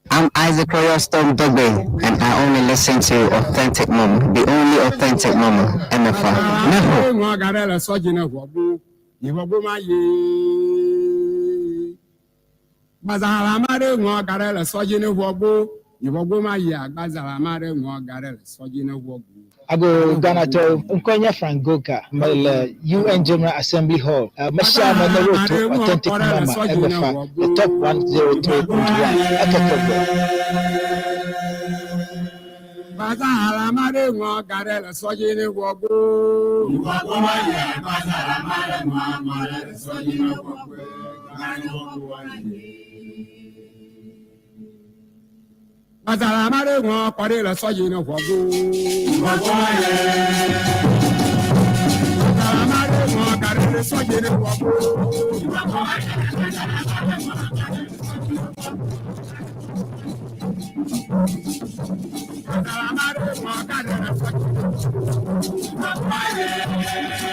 I'm Isaac Royal Storm Dogbe, and I only listen to Authentic Mama, the only authentic Mama, MFR. Neho. Ŋɔ ga ɖe le sɔdzi ne ʋɔgbo, yi ʋɔgbo ma ye. Gbazala ma ɖe ŋɔ ga ɖe le sɔdzi ne ʋɔgbo, yi ʋɔgbo ma ye. Agbazala ma ɖe ŋɔ ga ɖe le sɔdzi ne ʋɔgbo. Ago Ghana to nkɔnya Frank Goka mele UN General Assembly Hall. Mesia ame ne woto Authentic Mama MFA, the top 103.1 Ekekegbe. Gbazala ma ɖe ŋɔ ga ɖe le sɔdzi ne ʋɔgbo. Yi ʋɔgbo ma ye. Agbazala ma ɖe ŋɔ ma ɖe le sɔdzi ne ʋɔgbo. Yi ʋɔgbo ma ye. Gbazala ma ɖe ŋɔ kɔ ɖe le sɔdzi ne ʋɔgbo. Yi ʋɔgbo ma ye. Gbazala ma ɖe ŋɔ ga ɖe le sɔdzi ne ʋɔgbo. Yi ʋɔgbo ma ye. Gbazala ma ɖe ŋɔ ga ɖe le sɔdzi ne ʋɔgbo.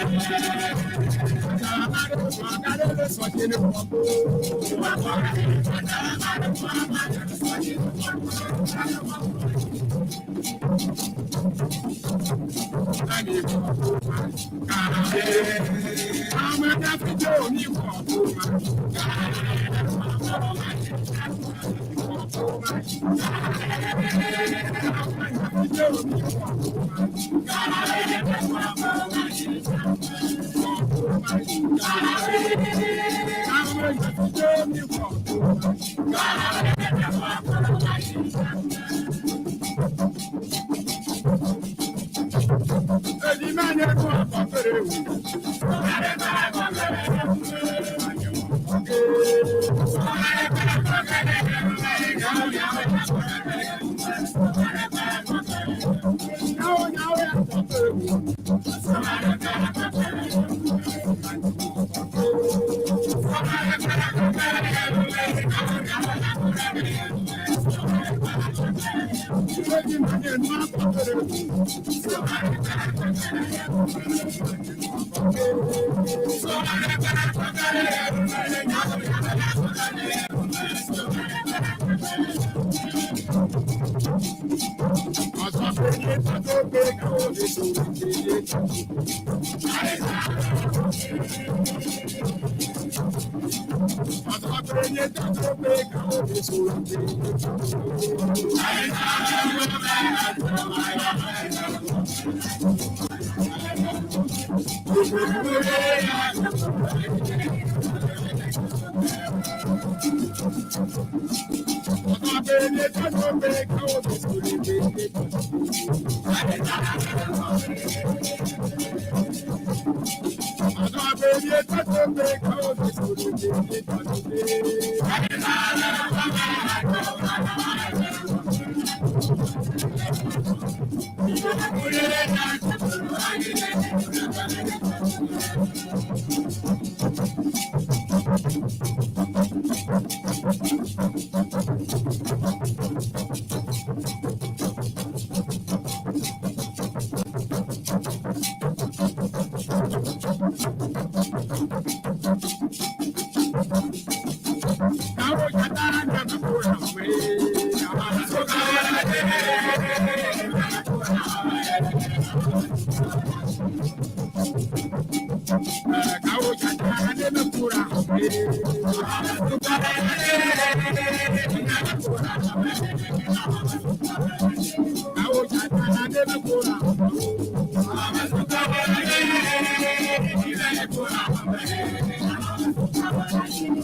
Yi ʋɔgbo ma ye. Gbazala ma ɖe ŋɔ ga ɖe le sɔdzi ne ʋɔgbo. Yi ʋɔgbo ma ye. Gbazala ma ɖe ŋɔ ga ɖe le sɔdzi ne ʋɔgbo.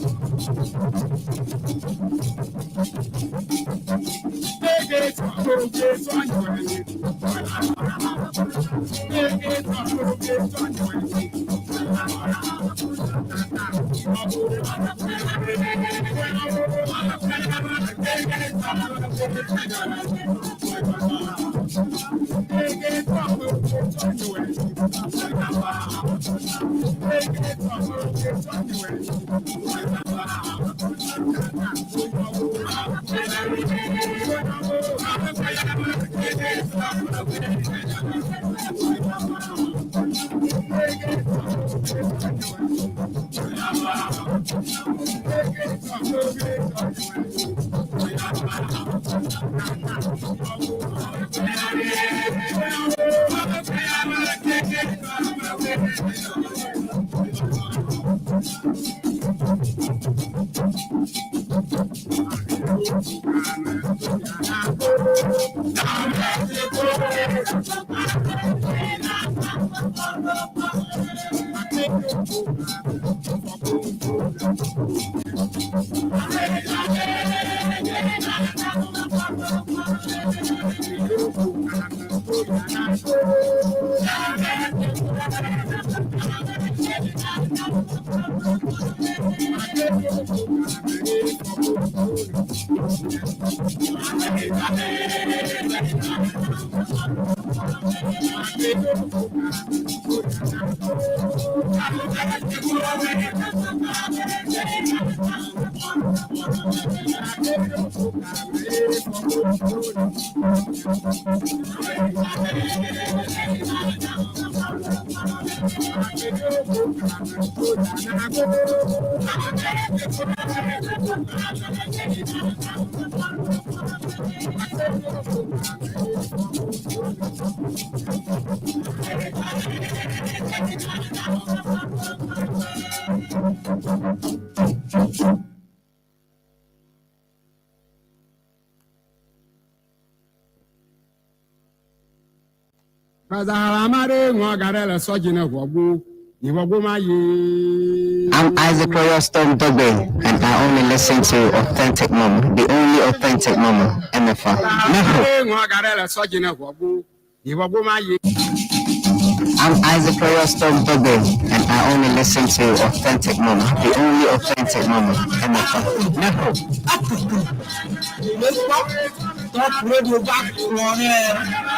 I'm Isaac Royal Storm Dogbe, and I only listen to Authentic Mama, the only authentic mama, MFR. Neho. I'm Isaac Royal Storm Dogbe, and I only listen to Authentic Mama, the only authentic mama, MFR. Neho. Top radio back on air.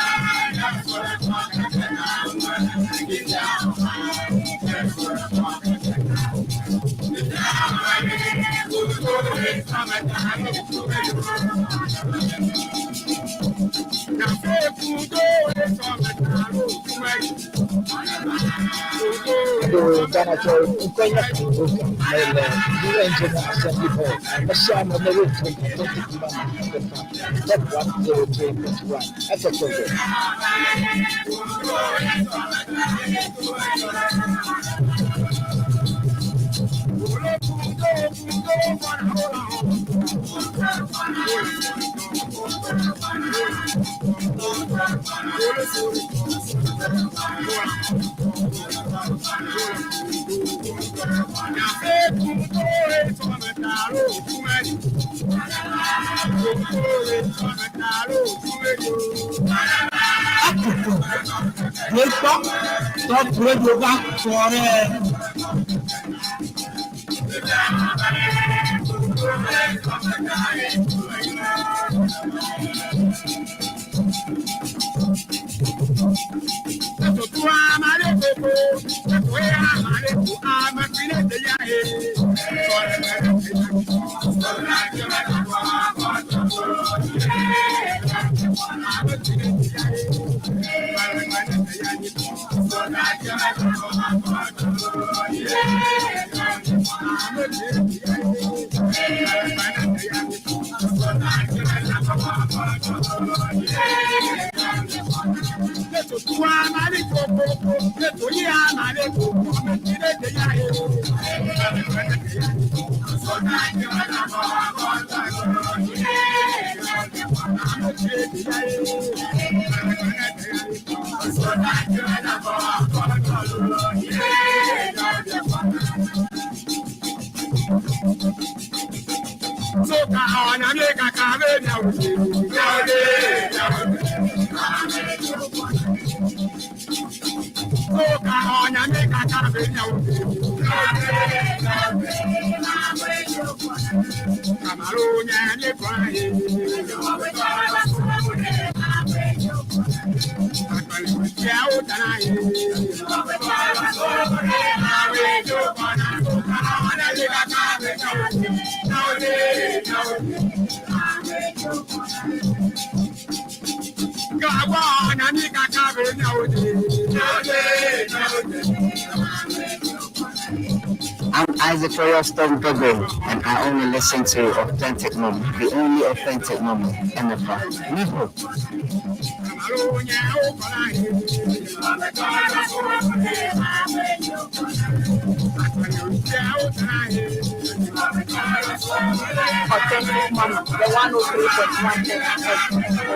Do Ghana Toy Nkwenya Frangoka mele UN General Assembly Hall Mehyia me na wotu Authentic Mama ɛbɛfa Top 103.1 Ɛfɛtɔdɔ. Gbọ́ Top radio back on air. I'm Isaac Royal Storm Dogbe, and I only listen to Authentic Mama, the only authentic mama, MFR. Niho. Authentic Mama, the 103.1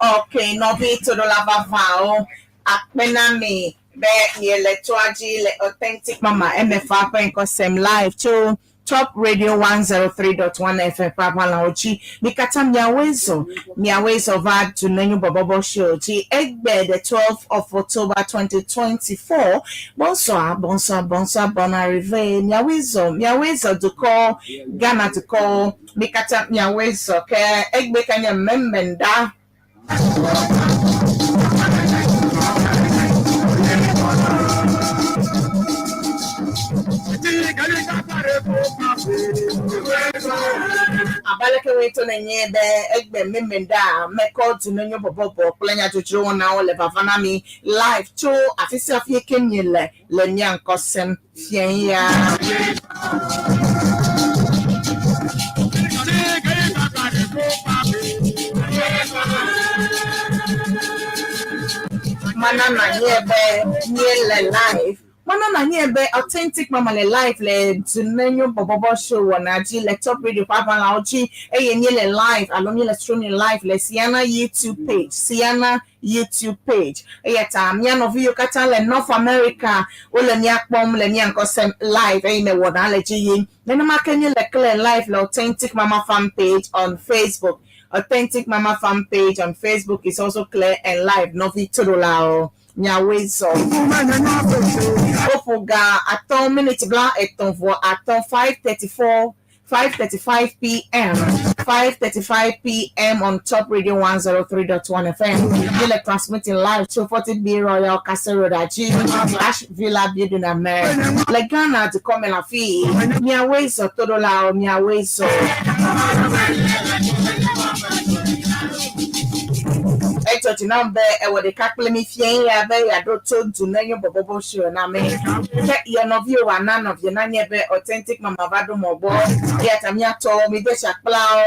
Okay, nɔvi toɖola vavawo akpenami be miele toa dzi le Authentic Mama MFA ƒe ŋkɔ sem live tso Top Radio 103.1 FM ƒe aʋalawo dzi. Mi katã miawoe zɔ, miawoe zɔ va Dunenyo Bɔbɔbɔ show dzi egbe the 12th of October 2024. Bonsoir, bonsoir, bonsoir, bon arrivée. Miawoe zɔ, miawoe zɔ dukɔ, Ghana dukɔ. Mi katã miawoe zɔ ke egbe ka nye memenda. Abe aleke woetɔ nenye be egbe memenda mekɔ dunenyo bɔbɔbɔ kple nyadzodzro wɔnawo le vava na mi live tso afi sia afi ke miele le mia ŋkɔ sem fia ya. Mana na nye be miele live. Mana na nye be Authentic Mama le live le Dunenyo Bɔbɔbɔ show wɔna dzi le Top Radio ƒe aʋalawo dzi eye míele live alo míele streaming live le Siana YouTube page, Siana YouTube page. Eya ta mía nɔvi yiwo katã le North America wole mía kpɔm le mía ŋkɔ sem live eye me wɔna le dzi yim. Nenema ke míele clear live le Authentic Mama fan page on Facebook. Authentic Mama fan page on Facebook is also clear and live. Nɔvi toɖolawo miawoe zɔ. Woƒo ga 5 minute 35, 5:34, 5:35 p.m. 5:35 p.m. on Top Radio 103.1 FM. Míele transmitting live to 40B Royal Castle Road Aji, Ash Villa Building Amer. Le Ghana dukɔ me le afi. Miawoe zɔ toɖolawo, miawoe zɔ. Edzɔ dzi nam be ewɔ ɖeka kple mi fia ya be yeaɖo to Dunenyo Bɔbɔbɔ show na mi. Ke yɔ nɔviwo wòana nɔvia nanye be Authentic Mama va ɖo mɔ gbɔ. Eya ta míatɔwo mi de tsikplawo.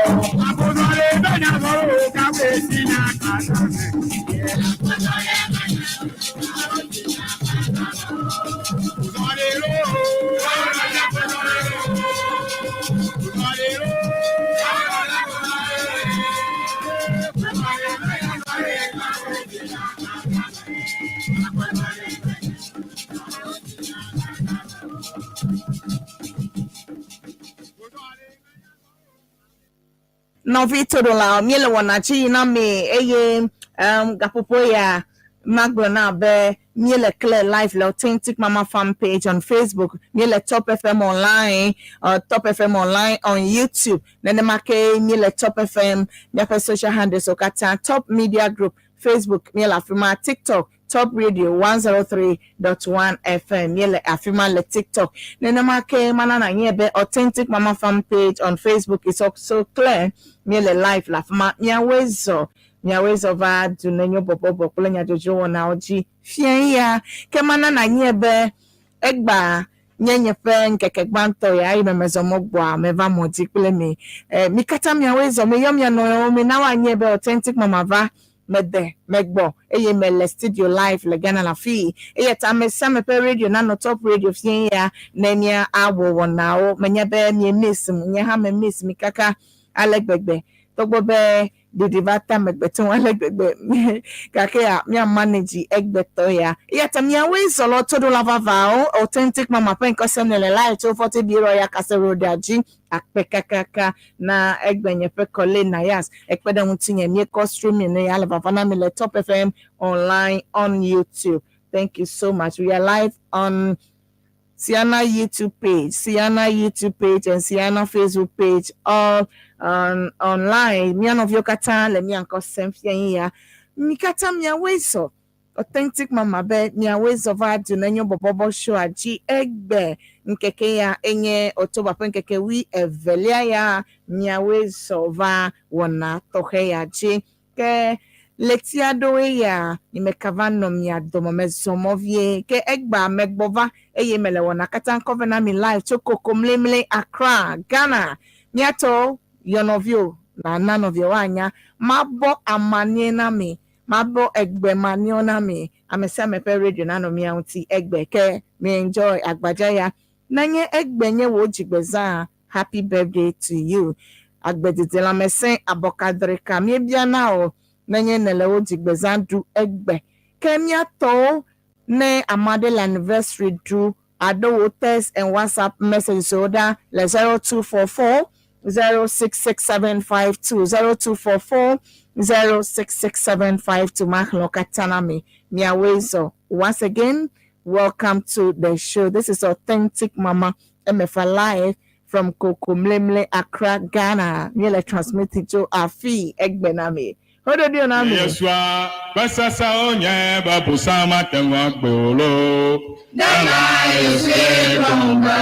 Nɔvi toɖolawo míele wɔna dzi yi na mi eye gaƒoƒo ya magblɔ na be míele clear live le Authentic Mama fan page on Facebook, míele Top FM online, Top FM online on YouTube. Nenema ke míele Top FM míaƒe social handles wo katã, Top Media Group Facebook míele afi ma, TikTok Top Radio 103.1 FM míele afi ma le TikTok. Nenema ke mana na nye be Authentic Mama fan page on Facebook is also clear. Míele live le afi ma. Miawoe zɔ, miawoe zɔ va Dunenyo Bɔbɔbɔ kple nyadzodzro wɔnawo dzi fia ya. Ke mana na nye be egba nye nye ƒe ŋkeke gbãtɔ ya eye me mezɔ mɔ gbɔa meva mɔ dzi kple mi. Mi katã miawoe zɔ, meyɔ mia nɔewo mi na woanye be Authentic Mama va. Mede, megbɔ eye mele studio live le Ghana le afii. Eya ta ame sia ame ƒe radio nanɔ Top Radio fie ya ne mía awɔ wɔnawo. Menye be mie miss m, nye hã me miss mi kaka ale gbegbe. Togbɔ be ɖiɖi va ta amegbetɔ ŋu ale gbegbe gake ya mía manage egbetɔ ya. Eya ta miawoe zɔlɔ toɖola vavawo Authentic Mama ƒe ŋkɔ sem le live tso 40 B Royal Castle Road dzi akpe kakaka na egbenye ƒe kɔle Nayas ekpe ɖe ŋutinye míekɔ streaming ya le vava na mi le Top FM online on YouTube. Thank you so much. We are live on Sienna YouTube page, Sienna YouTube page, and Sienna Facebook page, all on online. Mia nɔviwo katã le mia ŋkɔ sem fia yi ya. Mi katã miawoe zɔ. Authentic Mama be miawoe zɔ va du ne nyo bɔbɔbɔ show dzi egbe ŋkeke ya enye October ƒe ŋkeke wi evelia ya miawoe zɔ va wɔna tɔxɛ ya dzi. Ke ɣleti aɖewoe ya nyemeka va nɔ mia dome mezɔ mɔ vie ke egbea megbɔ va eye mele wɔna katã kɔ ve na mi live tso Kokomlemle Accra, Ghana. Miatɔ yɔ nɔviwo na nɔviawo anya mabɔ amanie na mi mabɔ egbe maniwo na mi ame sia ame ƒe radio nanɔ mia ŋuti egbe ke mi enjoy agbadza ya nenye egbe nye wò dzigbezã happy birthday to you agbedidi lãmesẽ abɔkadrika míebiana o nenye nele wo dzigbezã ɖu egbe ke míatɔwo ne ame aɖe le anniversary ɖu aɖo wo text and WhatsApp messages wo ɖa le 0244 066752 0244 066752 maxlẽ wo katã na mi miawoe zɔ. Once again, welcome to the show. This is Authentic Mama Emefa live from Kokomlemle, Accra, Ghana. Míele transmitting tso afi egbe na mi. Hododio na mi. Yesua gbɛsɛsɛ nye be busama te ŋu agbe o lo. Nana Yesu gbɔngbe,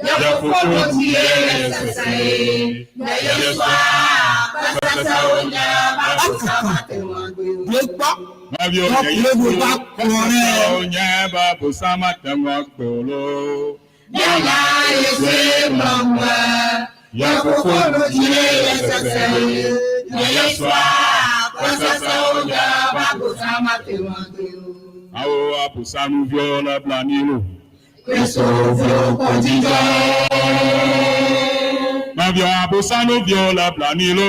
nye fofo tie le sese, ne Yesua gbɛsɛsɛwo nye be busama te ŋu agbe o. Gbɔ. Mavio Top nye Radio Yesu va kplɔ ɖe. gbɛsɛsɛwo nye be busama te ŋu agbe o lo. Nana Yesu gbɔngbe, nye fofo tie le sese, ne Yesua gbɛsɛsɛwo nye be busama te ŋu agbe o. Awo abusanuviwo le blani lo. Kristo viwo kpɔ dzidzɔ. Mavio abusanuviwo le blani lo.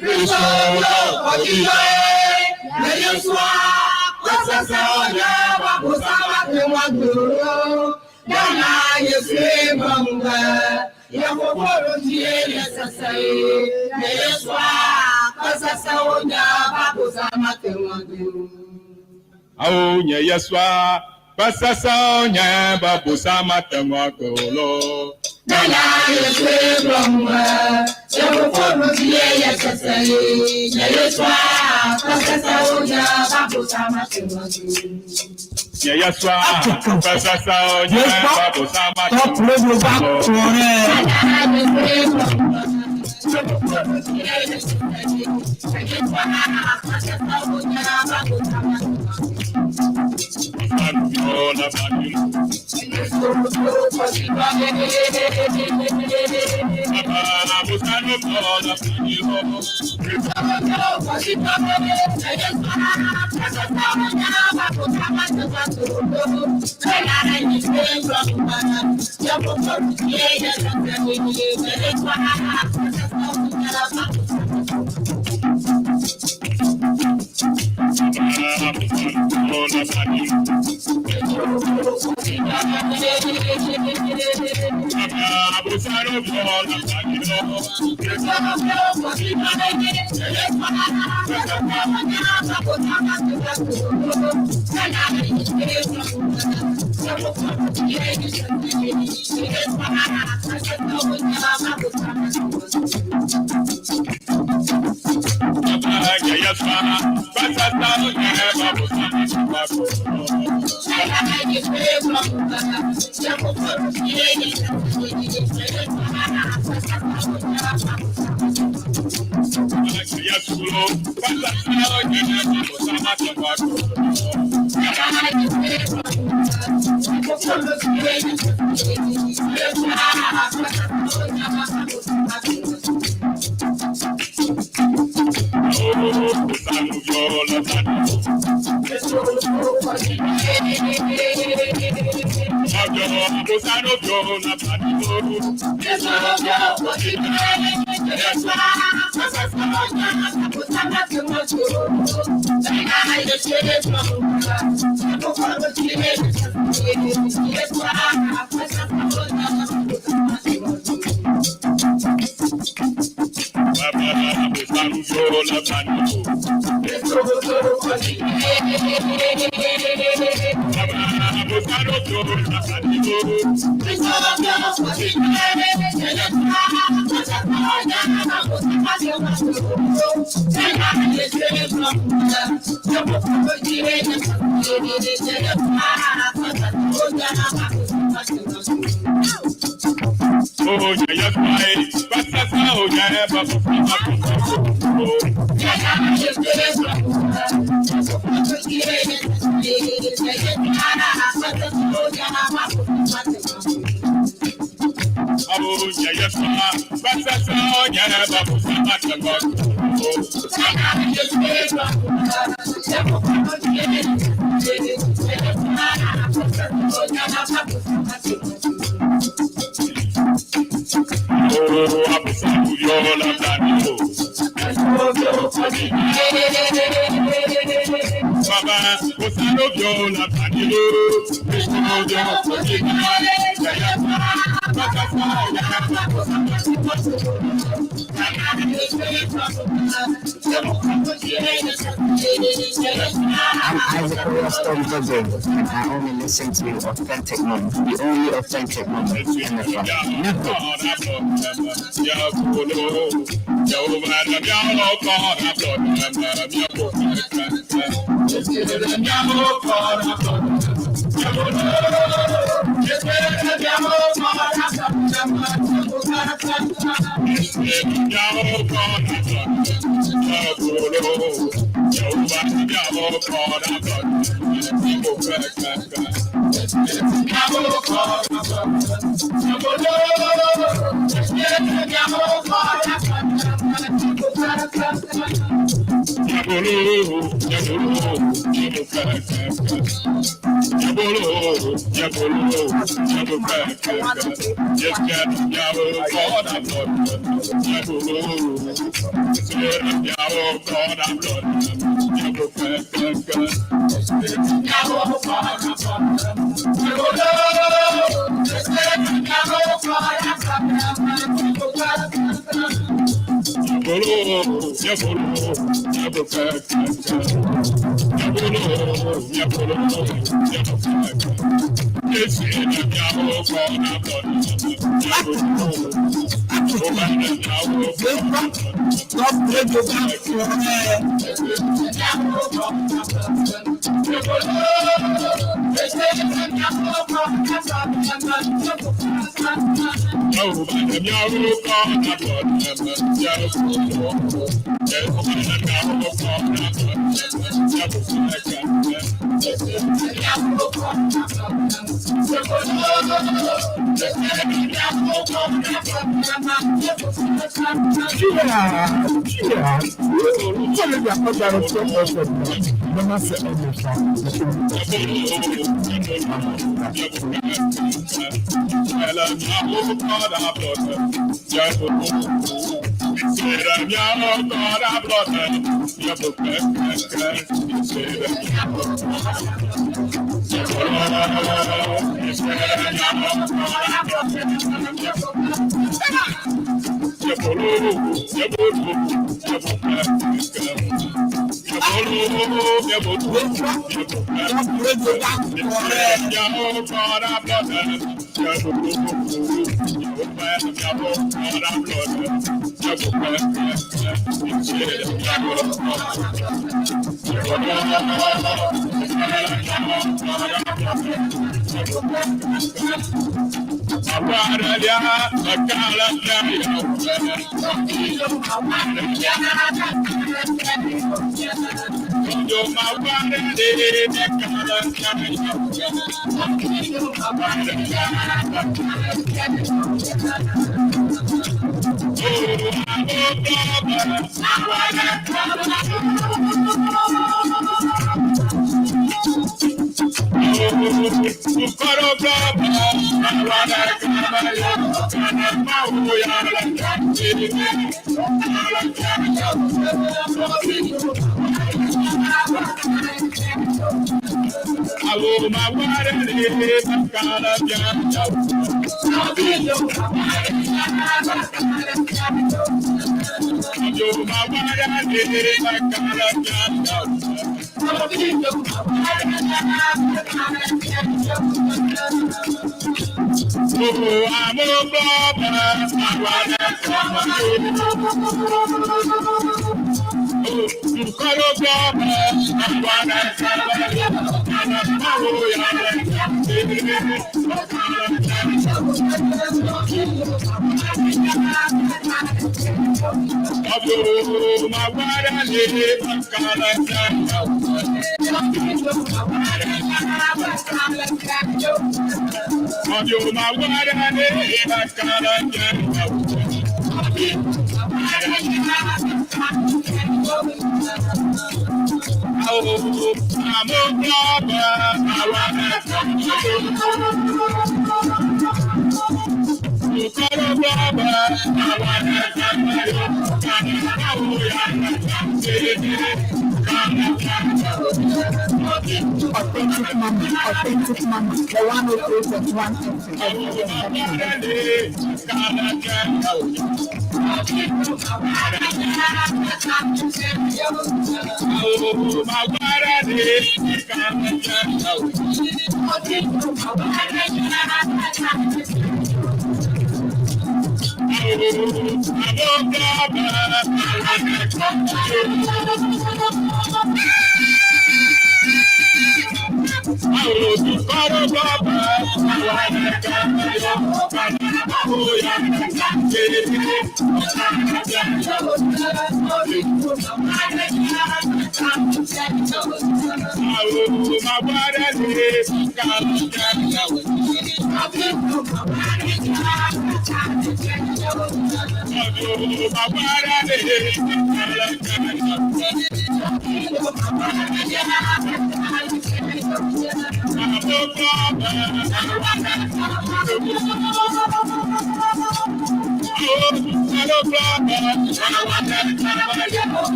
Kristo viwo kpɔ dzidzɔ. Ne Yesua gbɛsɛsɛwo nye be busama te ŋu agbe o. Nana Yesu gbɔngbe, nye fofo tie le sese, ne Yesua gbɛsɛsɛwo nye be busama te ŋu agbe o. Awo nye Yesua gbɛsɛsɛwo nye be busama te ŋu agbe o lo. Nana Yesu gbɔngbe, nye fofo tie le sese, ne Yesua gbɛsɛsɛwo nye be busama te ŋu agbe o. Nye Yesua gbɛsɛsɛwo nye Gbɔ. be busama te Top ŋu Radio va agbe o lo. kplɔ ɖe. Nana Abusanuviwo le blani lo. Abusanuviwo le blani lo. Abusanuviwo le blani lo. Abusanuviwo le blani lo. Nye Yesua gbɛsɛsɛwo nye be busama te ŋu agbe o lo. Nye Yesu lo gbɛsɛsɛwo nye be busama te ŋu agbe o lo. Awo busanuviwo I'm Isaac Royal Dogbe, and I only listen to Authentic Mama, the only authentic mama in the Top Radio bá sọ̀rọ̀ ẹ̀. Top Radio bá sọ̀rọ̀ ẹ̀.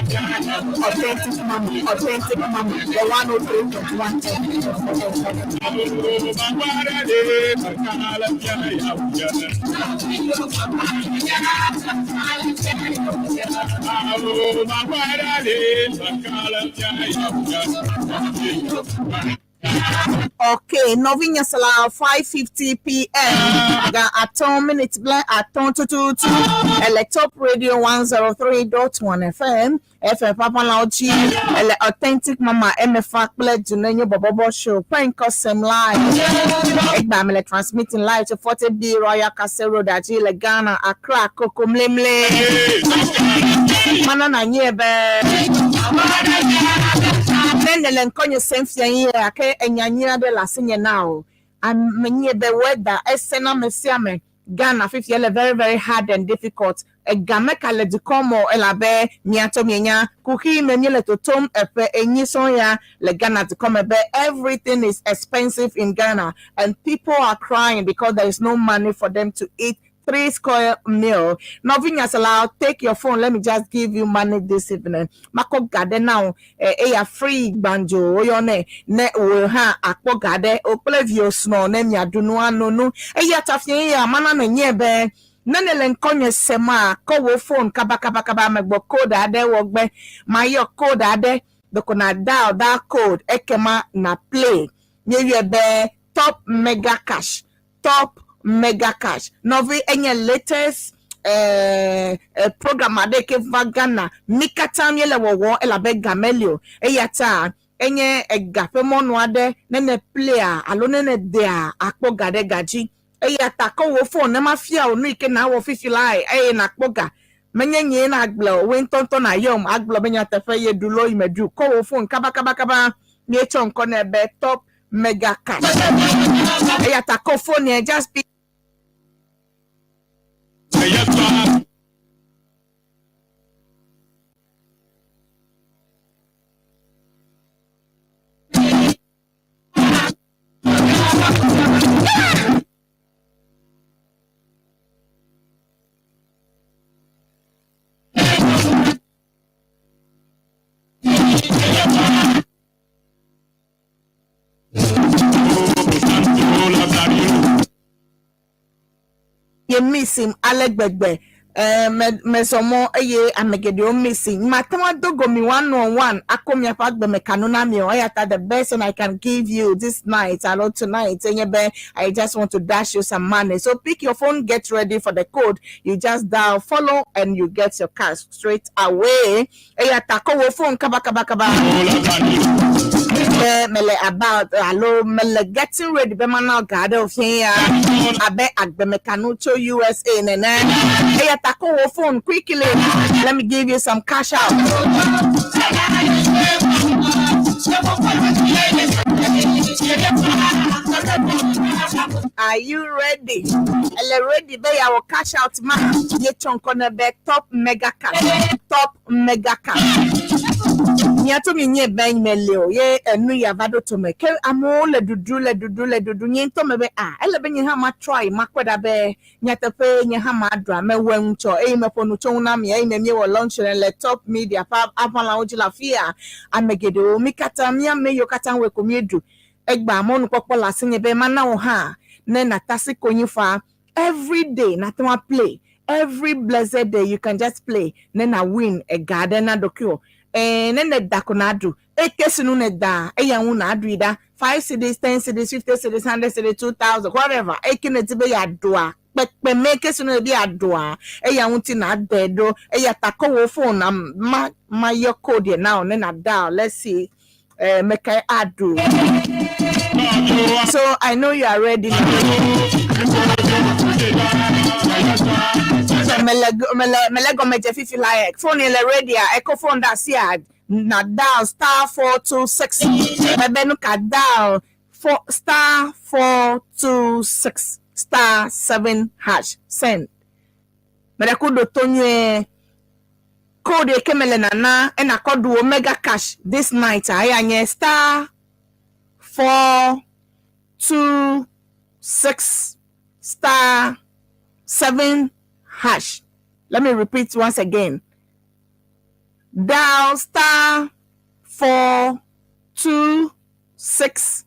Authentic Mama, Authentic Mama, the 103.1 Authentic Mama, Authentic Mama, the 103.1 FM. Okay, nɔvinye sala 5:50 p.m. Ga atɔn minute bla atɔn tututu. Ele Top Radio 103.1 FM. FM Papa Lauchi. Ele Authentic Mama MFA kple Dunenyo Bobobo Show. Pɛnkɔsɛm live. Egba mele transmitting live to 40B Royal Castle Road Aji le Ghana Accra Kokomlemle. Mana na nye be. Ne nele nkɔnye sɛm fia yi ake enyanyia de la sinye na o. Amenye be weather ese na mesia me Ghana fifty ele very very hard and difficult. Egame ka le dukɔmɔ elabe miatɔ mienya kuxi me miele totom eƒe enyi sɔŋ ya le Ghana dukɔme be everything is expensive in Ghana and people are crying because there is no money for them to eat three square meal. Nɔvi Sala, take your phone. Let me just give you money this evening. Mako gade now. Eh, eya free banjo. Oyone ne wo ha akpɔ gade okple vio sno ne miadu nua nonu. Eya tafie ya mana no nye be. Nene le nkɔnye sema kɔ wo phone kaba kaba kaba megbɔ code aɖe wɔ gbe ma yɔ code aɖe doko na dial that code ekema na play. Mieyɔe be Top Mega Cash. Top Mega Cash. Nɔvi enye latest program aɖe ke va Ghana. Mi katã míele wɔwɔ elabe gameli o. Eya ta enye ega ƒe mɔnu aɖe ne ne playa alo ne ne dea akpɔ ga ɖe ga dzi. Eya ta kɔ wò phone ne mafia wò nu yi ke nawɔ fifi lae eye nakpɔ ga. Menye nyee nagblɔe o, wòe ŋutɔŋutɔ nàyɔm agblɔ be nyateƒe ye ɖu loo yi meɖui o. Kɔ wò phone kabakabakaba. Míetsɔ ŋkɔ nɛ be Top Mega Cash. Eya ta kɔ phone yɛ just pick. Ye missim ale gbegbe. Eh, me, mezɔ mɔ eye ame geɖewo missim. Mate ŋu ado go mi one on one akɔ miaƒe agbeme kanu na mi o. Eya ta the best thing I can give you this night alo tonight enye be I just want to dash you some money. So pick your phone, get ready for the code. You just dial, follow and you get your cash straight away. Eya ta kɔ wò phone kabakabakaba be mele about alo mele getting ready be mana ga aɖe wò fiẽ ya abe agbemekanu tso USA nene. Eya ta kɔ wò phone quickly. Let me give you some cash out. Are you ready? Ele ready be yeawɔ cash out ma? Míetsɔ ŋkɔ nɛ be Top Mega Cash. Top Mega Cash. Mia tso mi nye be mele o ye enu ya va ɖo tome ke amewo le ɖuɖu le ɖuɖu le ɖuɖu nye ŋutɔ me be ah ele be nye hã ma try makpɔe ɖa be nyateƒe nye hã ma ɖua mewɔe ŋutsɔ eye meƒo nu tso ŋu na mi eye me míewɔ launch le Top Media ƒe aʋalawo dzi le afia ame geɖewo mi katã mía ame yiwo katã wɔe ko míeɖu egbea mɔnukpɔkpɔ le asinye be mana wò hã ne nàtasi konyifa every day nàte ŋu aplay every blessed day you can just play ne na win ega aɖe na ɖokuiwò. Ɛɛ ne nèda ko nàɖu eke sinu nèdaa eya ŋu nàɖui ɖa five cedis, ten cedis, fifty cedis, hundred cedis, 2000 whatever eke nèdi be yeaɖua kpekpeme ke sinu nèdi be yeaɖua eya ŋuti nàde ɖo eya ta kɔ wò phone na ma mayɔ code yɛ na wò ne na dial let's see eh, mekae aɖu. So I know you are ready now. Mele mele mele gɔmedze fifi la yɛ. Phone yɛ le ready a ekɔ phone ɖe asi a na dial *426. Mebe nu ka dial four *426 *7 hash send. Meɖe ku ɖo to nyuie. Code yi ke mele nana ena kɔ ɖu Omega Cash this night a eya nye *426 *7 hash. Let me repeat once again. Dial *426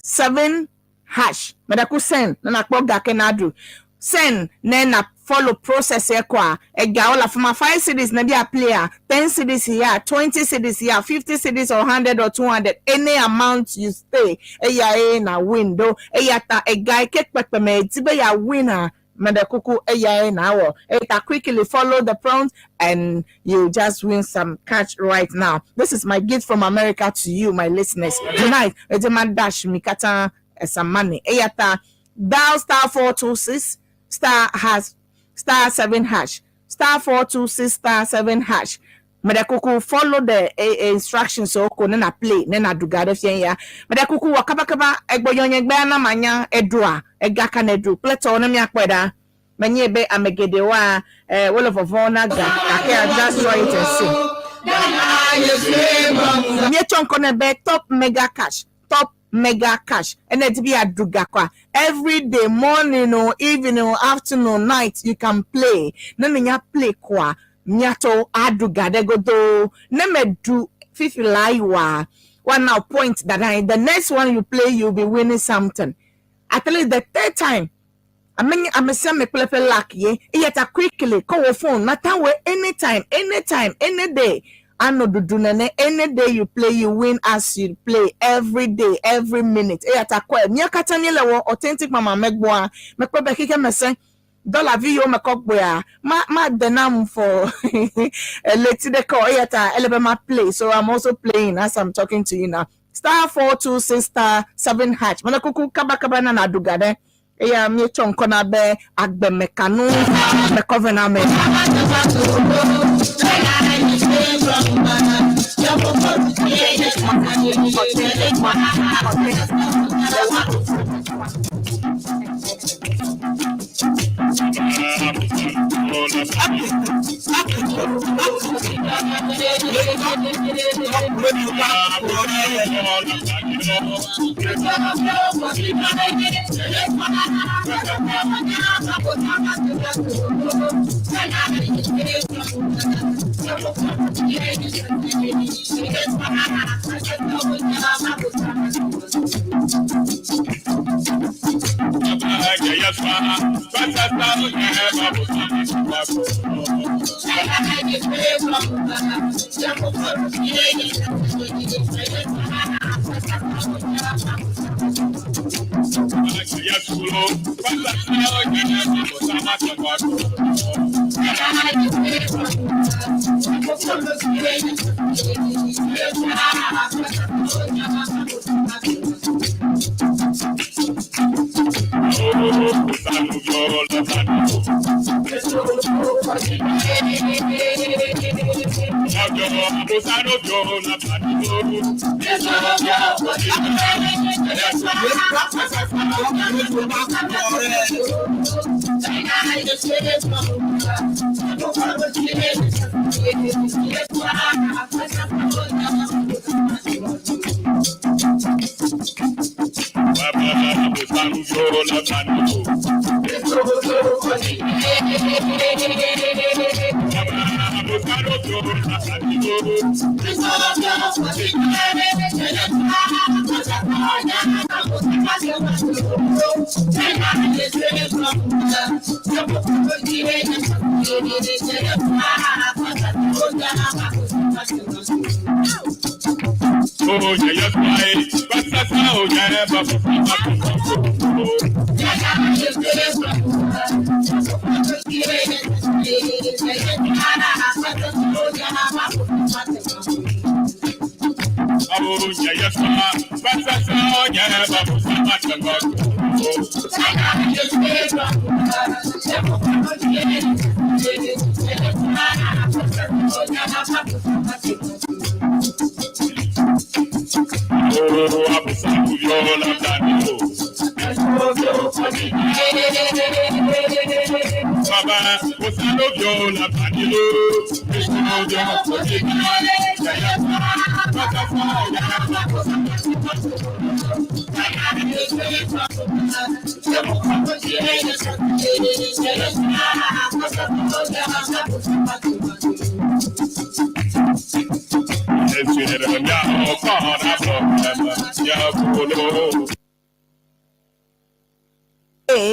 *7 hash. Meɖe ku send ne nakpɔ ga ke naɖu. Send ne na follow process yɛ kɔa egawo le afi ma 5 cedis ne bia play a 10 cedis ya 20 cedis ya 50 cedis or 100 or 200 any amount you stay eya ye na win do eya ta ega yi ke kpekpeme edi be ya win a meɖe kuku eya ye na wɔ eya ta quickly follow the prompt and you just win some cash right now. This is my gift from America to you, my listeners. Tonight, edi ma dash mi katã some money. Eya ta dial *426 star hash *7 hash *426 *7 hash. Meɖe kuku follow the instructions so ko ne na play ne na ɖu ga ɖe fia ya. Meɖe kuku wɔ kabakaba egbɔyɔnye gbea na manya eɖua ega ka ne ɖu kple tɔwo ne miakpɔe ɖa. Menye be ame geɖewoa wole vɔvɔ̃ na ga gake I just try it and see. Míetsɔ ŋkɔ nɛ be Top Mega Cash. Top Mega Cash. Ene di be yeaɖu ga kɔa every day morning o evening o afternoon night you can play. Ne nènya play kɔa miatsɔ aɖu ga ɖe godoo. Ne meɖu fifi la yi wa woana wò point da ɖe anyi. The next one you play you be winning something. At least the third time ame ame sia ame kple eƒe luck ye eya ta quickly kɔ wò phone nata wɔ anytime anytime any day anɔ ɖuɖu nene any day you play you win as you play every day every minute eya ta kɔe mía katã míele wɔ Authentic Mama megbɔa mekpɔ be xexe me sẽ dɔla vi yiwo mekɔ gbɔea ma ma de nam for ɣleti ɖeka o eya ta ele be ma play so I'm also playing as I'm talking to you now *426 *7 hash mele kuku kabakaba na naɖu ga ɖe. Eya míetsɔ ŋkɔ na be agbemekanu mekɔvename.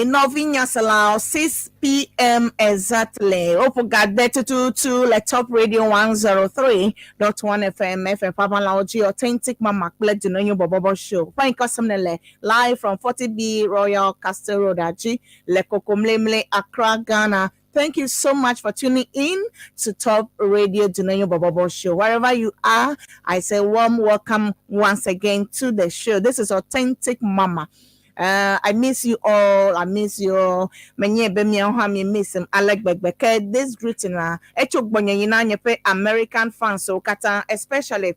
Nɔvinyaselawo 6 p.m. Exactly. Woƒo tututu le Top Radio 103.1 FM FM Papalaoji Authentic Mama kple Dunonyo Bɔbɔbɔ Show. Ƒe ŋkɔ ne le live from 40B Royal Castle Road Aji le Kokomlemle, Accra, Ghana. Thank you so much for tuning in to Top Radio Dunonyo Bobobo Show. Wherever you are, I say warm welcome once again to the show. This is Authentic Mama. I miss you all. I miss you all. Menye be mi ho mi miss him. Alec Begbeke. This greeting na echo gbonye yina nyepe American fans so kata, especially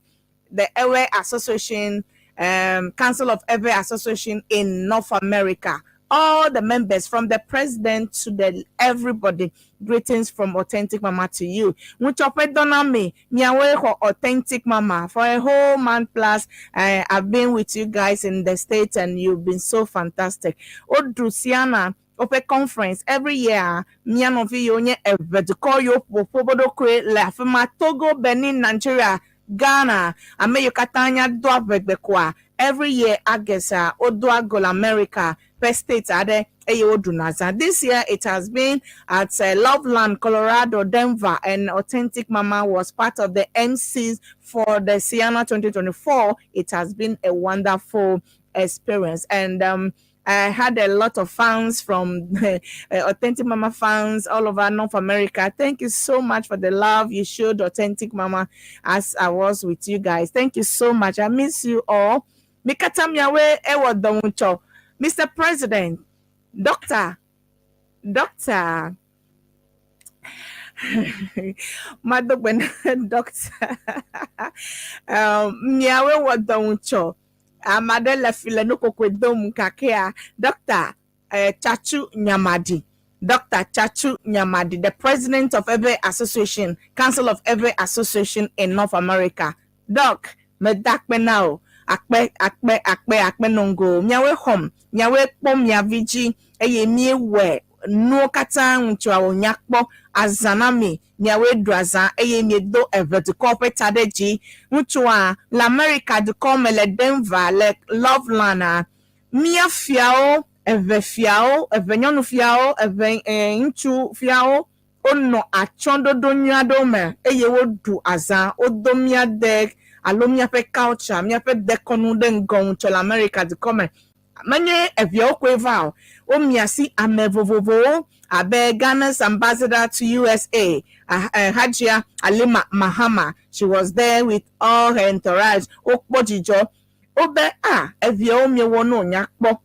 the Ewe Association, Council of Ewe Association in North America. All the members, from the president to the everybody, greetings from Authentic Mama to you. Muchope doname, miawe Authentic Mama for a whole month plus. I've been with you guys in the States and you've been so fantastic. Odrusiana Open conference every year. Mianovi yonye eveduko yo popobodo le afema Togo, Benin, Nigeria, Ghana. Ame yokatanya do abegbekwa. Every year Agesa Odoagol America per state ade eye odunaza. This year it has been at Loveland, Colorado, Denver, and Authentic Mama was part of the MCs for the Ceana 2024. It has been a wonderful experience, and I had a lot of fans from Authentic Mama fans all over North America. Thank you so much for the love you showed Authentic Mama as I was with you guys. Thank you so much. I miss you all. Mr. President, Doctor, doctor. Mado gbe na doctor. Miawoe wɔ dɔ ŋutsɔ. Ame aɖe le fi le nukokoe dom kakea. Doctor Tsatsu Nyamadi. Dr. Tsatsu Nyamadi, the president of Ewe Association, Council of Ewe Association in North America. Doc, meda akpe na wò. Akpe, akpe, akpe, akpe nongo. Miawoe xɔm, miawoe kpɔ mia vi dzi eye miewɔe nuwo katã ŋutsua wònya kpɔ azã na mi. Miawoe ɖu azã eye miedo Eʋe dukɔ ƒe ta ɖe dzi. Ŋutsua le Amerika dukɔ me le Denver le Loveland. Mía fiawo, Eʋe fiawo, Eʋe nyɔnu fiawo, Eʋe ŋutsu fiawo wonɔ atsyɔ̃ɖoɖo nyui aɖewo me eye woɖu azã. Wodo mía de alo míaƒe culture, míaƒe dekɔnu ɖe ŋgɔ ŋutsɔ le Amerika dukɔ me. Menye eʋeawo koe va o. Womia asi ame vovovowo abe Ghana's ambassador to USA, Hajia Alima Mahama. She was there with all her entourage. Wokpɔ dzidzɔ. Wobe, ah, eʋeawo miewɔ nu wònya kpɔ.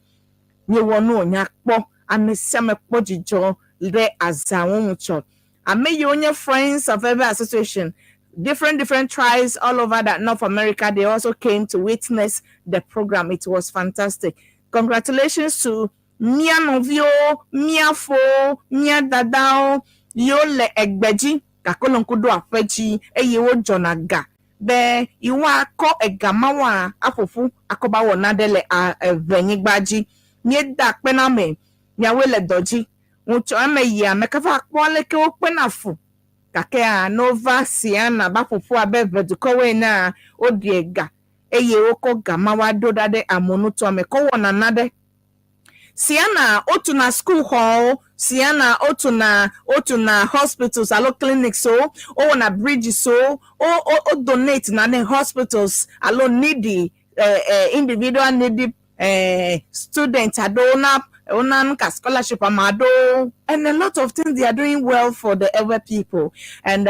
Miewɔ nu wònya kpɔ. Ame sia ame kpɔ dzidzɔ ɖe azãwo ŋutsɔ. Ame yiwo nye Friends of Ewe Association, different different tribes all over that North America, they also came to witness the program. It was fantastic. Congratulations to mía nɔviwo, mía fowo, mía dadawo yiwo le egbe dzi gake wole ŋku ɖo aƒe dzi eye wodzɔna ga be yewoakɔ ega ma woa aƒoƒu akɔ ba wɔ naɖe le eʋe nyigba dzi. Míeda akpe na ame miawoe le dɔ dzi. Ŋutsɔ eme yia me kava kpɔ aleke wokpena fu gakea ne wova siana ba ƒoƒu abe ʋe dukɔwoe enea woɖie ga eye wokɔ ga ma woaɖo ɖa ɖe amewo me kɔ wɔna naɖe. Siana wotuna school xɔwo, siana wotuna hospitals alo clinics wo, wowɔna bridges wo, wo donate na ne hospitals alo needy individual needy students aɖewo na wona nuka scholarship ame aɖewo and a lot of things they are doing well for the Ewe people. And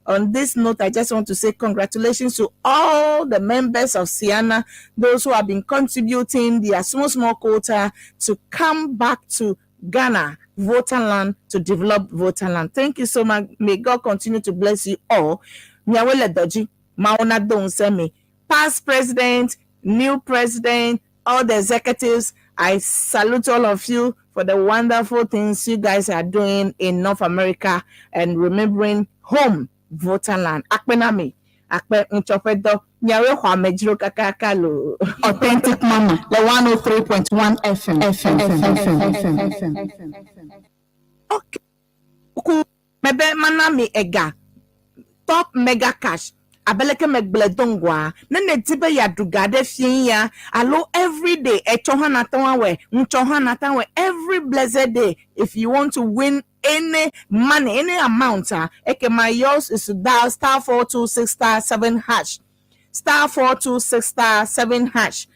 on this note, I just want to say congratulations to all the members of Siana, those who have been contributing their small, small quota to come back to Ghana, Volta land, to develop Volta land. Thank you so much. May God continue to bless you all. Miawele Doji, Maona Donsemi, past president, new president, all the executives, I salute all of you for the wonderful things you guys are doing in North America and remembering home, Volta land. Akpe na mi, akpe nchɔƒe miawoe xɔ amedzro kakaka lo. Authentic Mama, the 103.1 FM. FM. FM. FM. FM. FM. Okay. Ku mebe mana mi ega top mega cash abeleke megble do ŋgɔa ne ne di be yeaɖu ga ɖe fie ya alo everyday etsɔ hã nate ŋu awɔe ŋutsɔ hã nate ŋu awɔe every blessed day if you want to win any money any amount ah ekema yours is to dial *426*7# *426*7#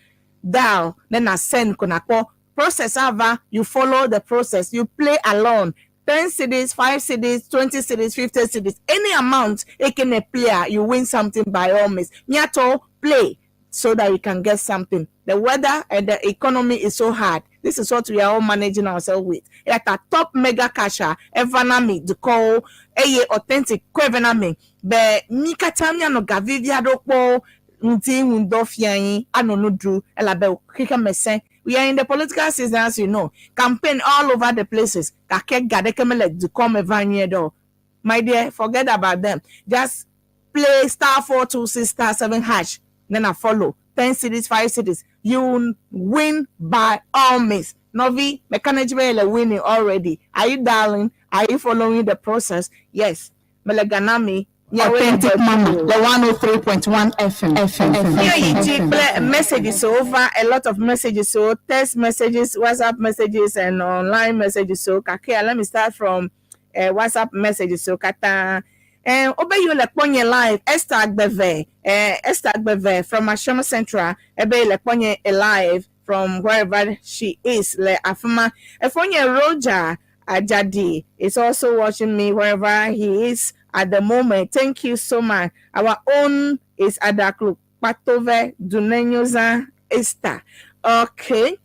dial then na send ko nakpɔ process ava you follow the process you play along 10 cedis, 5 cedis, 20 cedis, 50 cedis, any amount it can play, you win something by all means. Miato, play so that you can get something. The weather and the economy is so hard. This is what we are all managing ourselves with. At a top mega casher, evanami, the call, eye authentic, kwevenami, be mi katã mianɔ gavivi aɖewo kpɔ ŋdi ŋudɔ fia anyi anɔ nu ɖu elabe xexe me sẽ. We are in the political season as you know. Campaign all over the places. Gake ga ɖeke mele dukɔ me va nyuie ɖe o. My dear, forget about them. Just play *426*7#. Then I follow. 10 cedis, 5 cedis. You win by all means. Novi, mechanic winning already. Are you darling? Are you following the process? Yes. Meleganami. Authentic Mama, the 103.1 FM. FM. FM. Here you play messages over a lot of messages, so text messages, WhatsApp messages, and online messages. So kakia, let me start from WhatsApp messages. So kata obe you le kpɔnye live Esther Agbeve, Esther Agbeve from Ashama Central. Ebe le kpɔnye live from wherever she is. Le afuma. Efonye Roger Ajadi is also watching me wherever he is at the moment. Thank you so much. Our own is Adaklu Patove Dunenyoza Esther. Okay.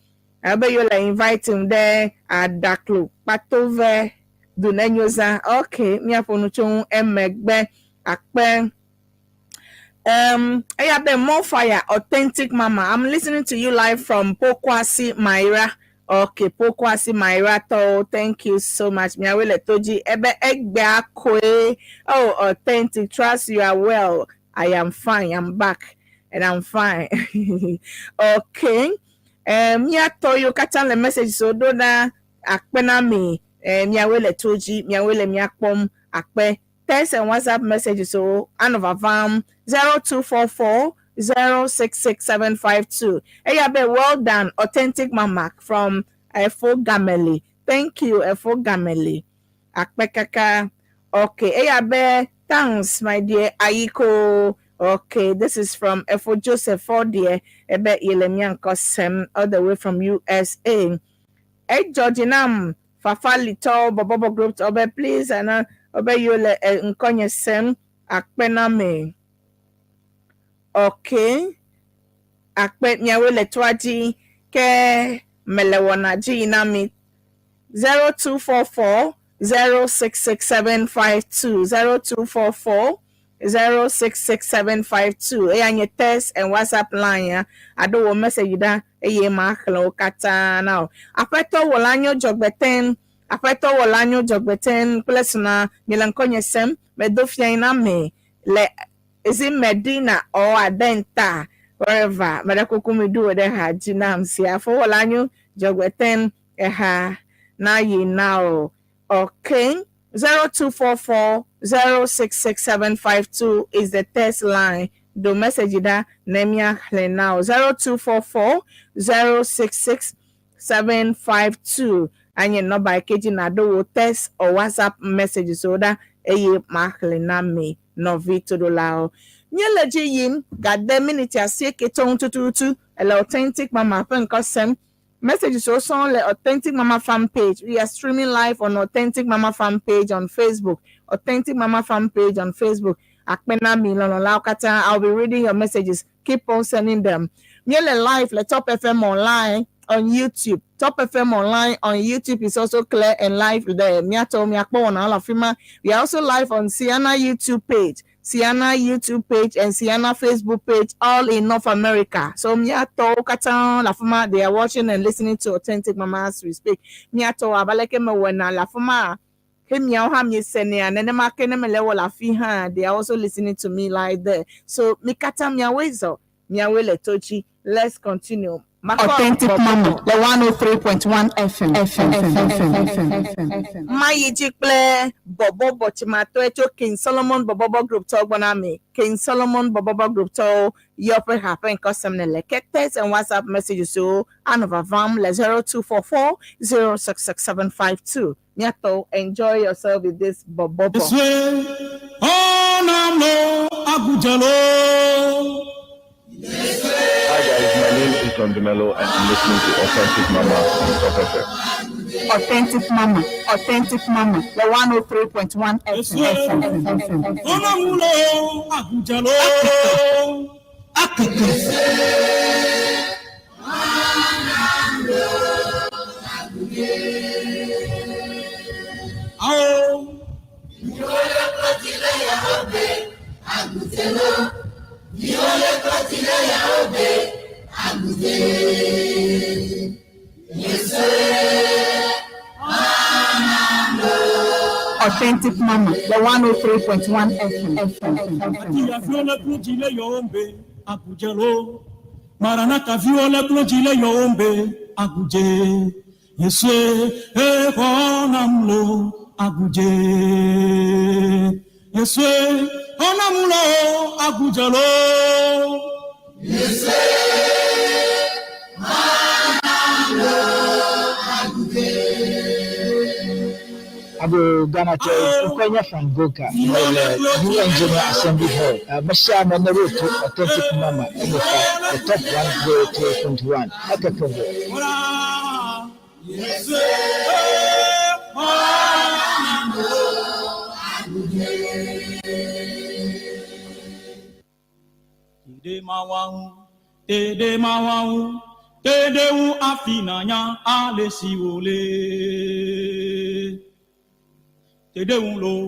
Ebe yewo le inviting ɖe aɖaklo kpatove dunenyoza. Ok, míaƒo nu tso ŋu emegbe. Akpe. Eya be more fire, authentic mama. I'm listening to you live from Pokwasi, Myra. Okay, Pokwasi, Myra tɔ. Thank you so much. Miawoe le to dzi. Ebe egbea koe. Oh, authentic. Trust you are well. I am fine. I'm back and I'm fine. Okay. Míatɔ yiwo katã le message siwo ɖo ɖa akpe na mi. Miawoe le to dzi. Miawoe le mía kpɔm. Akpe. Text and WhatsApp messages so anɔ vavam 0244 066752. Eya be well done, authentic mama from Efo Gameli. Thank you, Efo Gameli. Akpe kaka. Okay, eya be thanks, my dear Ayiko. Okay, this is from Efo Joseph Fodie. Ebe yele miankɔ sem all the way from USA. Edzɔ dzi nam Fafa Litɔ Bɔbɔbɔ Group ɔbɛ please ana ɔbɛ yiwo le ŋkɔnye sem akpe na me. Okay. Akpe miawoe le toa dzi ke mele wɔna dzi yi na mi. 0244 066752 0244 066752 eya nye text and WhatsApp line ya aɖo wò message ɖa eye ma xlẽ wo katã na wò. Aƒetɔ wò la nyo dzɔgbeten aƒetɔ wò la nyo dzɔgbeten kple suna miele ŋkɔnye sem medo fia yi na me le is it Medina or Adenta wherever meɖe kuku mi ɖo wò ɖe ha dzi nam si afɔ wò la nyo dzɔgbeten eha na yi na o. Okay. 0244 066752 is the text line. Do message da ne míaxlẽ na o. 0244 066752 anye nɔba yi ke dzi naɖo wò text or WhatsApp messages wo ɖa eye maxlẽ na mi nɔvi toɖolawo. Míele dzi yim gade miniti 8 tɔ ŋu tututu ele authentic mama ƒe ŋkɔ sem. Messages also on the Authentic Mama fan page. We are streaming live on Authentic Mama fan page on Facebook. Authentic Mama fan page on Facebook. Akpena mi lɔlɔ̃lawo katã. I'll be reading your messages. Keep on sending them. Míele live le Top FM online on YouTube. Top FM online on YouTube is also clear and live there. Miatɔ miakpɔ wɔna le afi ma. We are also live on Sienna YouTube page. Sienna YouTube page and Sienna Facebook page, all in North America. So miatɔwo katã le afi ma, they are watching and listening to Authentic Mama as we speak. Miatɔ abaleke mewɔna le afi ma. Ke miawo hã miesenea nenema ke ne mele wɔ le afi hã, they are also listening to me live there. So mi katã miawoe zɔ, miawoe le to dzi. Let's continue. Makɔ Authentic bɔbɔbɔ. Mama, the 103.1 FM, FM, FM, FM, FM, FM. Mayi dzi kple bɔbɔbɔ tsimatɔe tso King Solomon Bɔbɔbɔ Group tɔwo gbɔ na mi. King Solomon Bɔbɔbɔ Group tɔwo yɔ ƒe ha ƒe ŋkɔ sem ne le ke text and WhatsApp messages wo anɔ vavam le 0244 066752. Miatɔ enjoy yourself with this bɔbɔbɔ. Yesue, onamlo agujalo. Hi guys, my name is John Dumelo and I'm listening to Authentic Mama on Top FM. Authentic Mama, Authentic Mama, the 103.1 FM, FM, FM, FM. Onamlo agujalo. Akeke. Awo. Authentic Mama, the 103.1 FM, FM, FM. Atiyaviwo le klo dzi le yɔwom be agudze. Maranatha viwo le klo dzi le yɔwom be agudze. Yesue exɔ nam lo agudze. Yesue xɔ nam lo agudze lo. Abo Ghana tɔ Nkwanya Frank Goka le UN General Assembly Hall. Mehyia me ne roto Authentic Mama ɛmɛfa the top 103.1 ɛkɛkɛ hɔ. Ora. Yesue xɔ nam lo agudze. Dede mawawu, dede mawawu, Te ɖe ŋu hafi nànya ale si wòle. Te ɖe ŋu loo.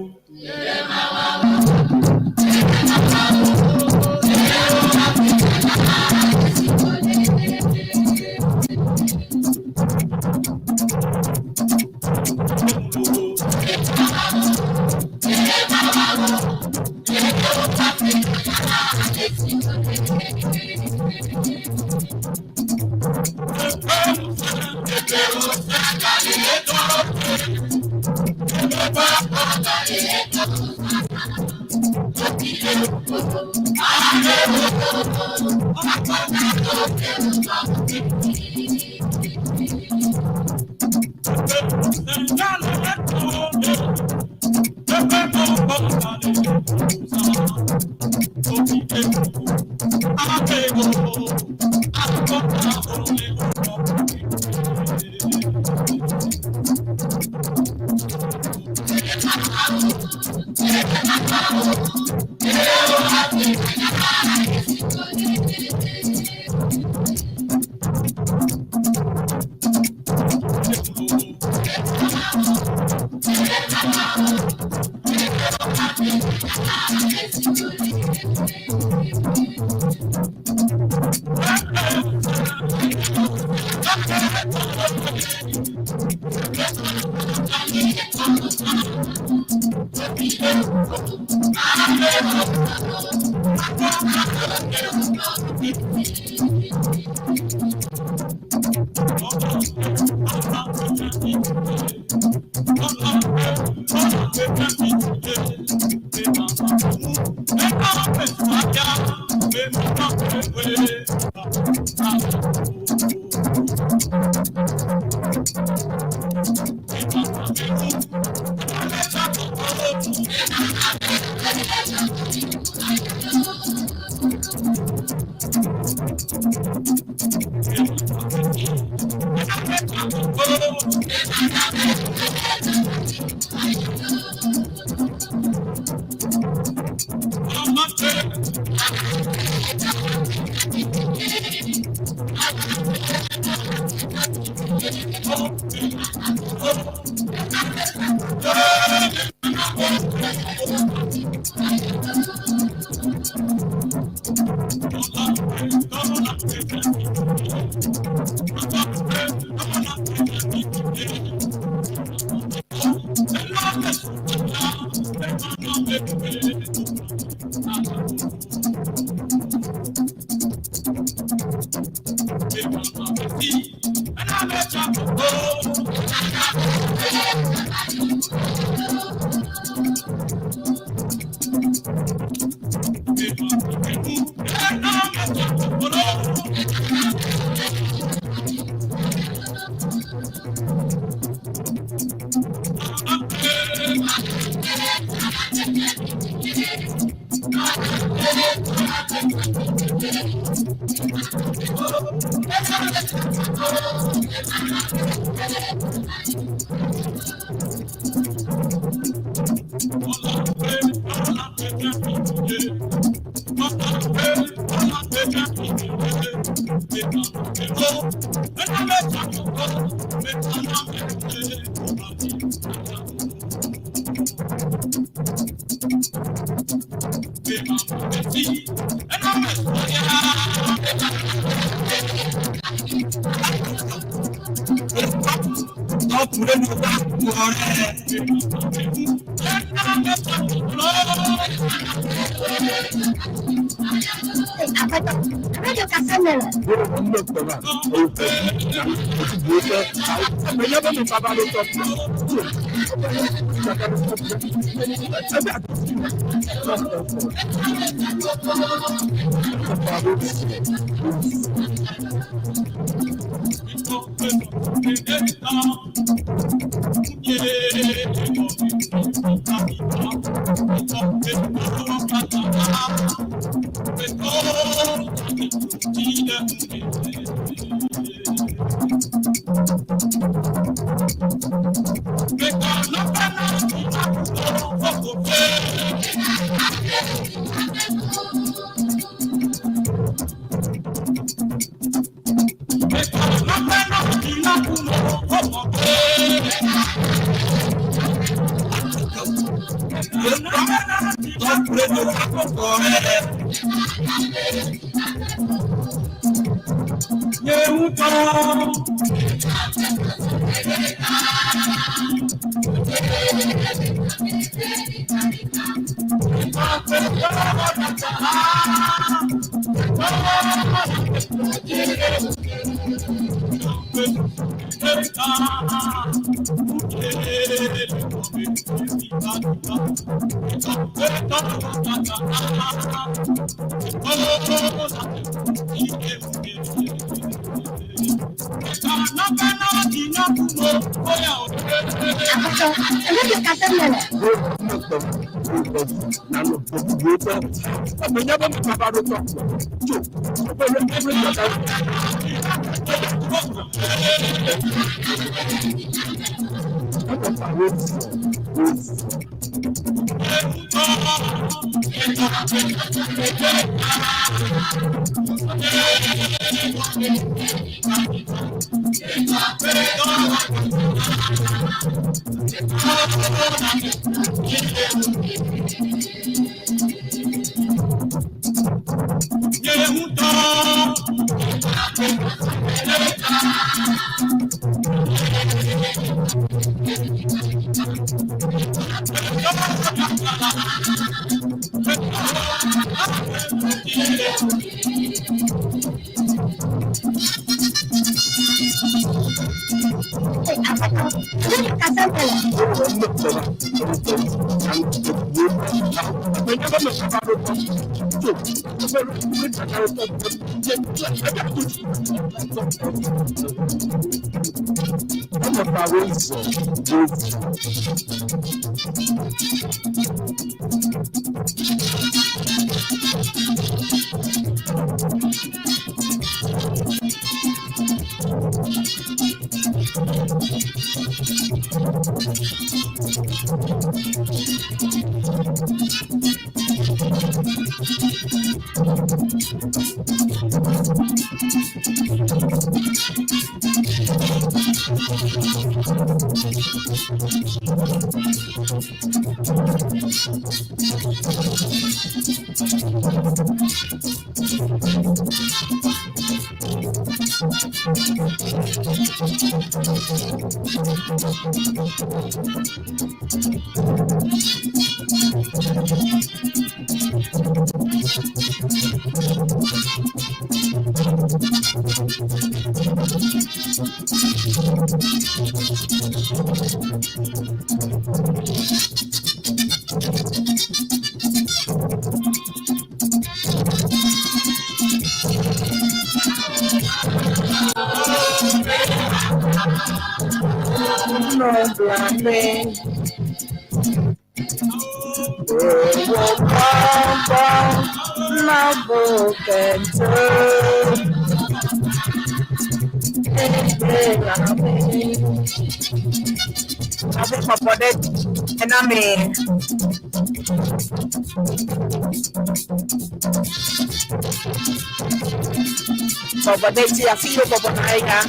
Bɔbɔ ɖe dzi afi yi wobɔbɔ nɔ anyi ɖa.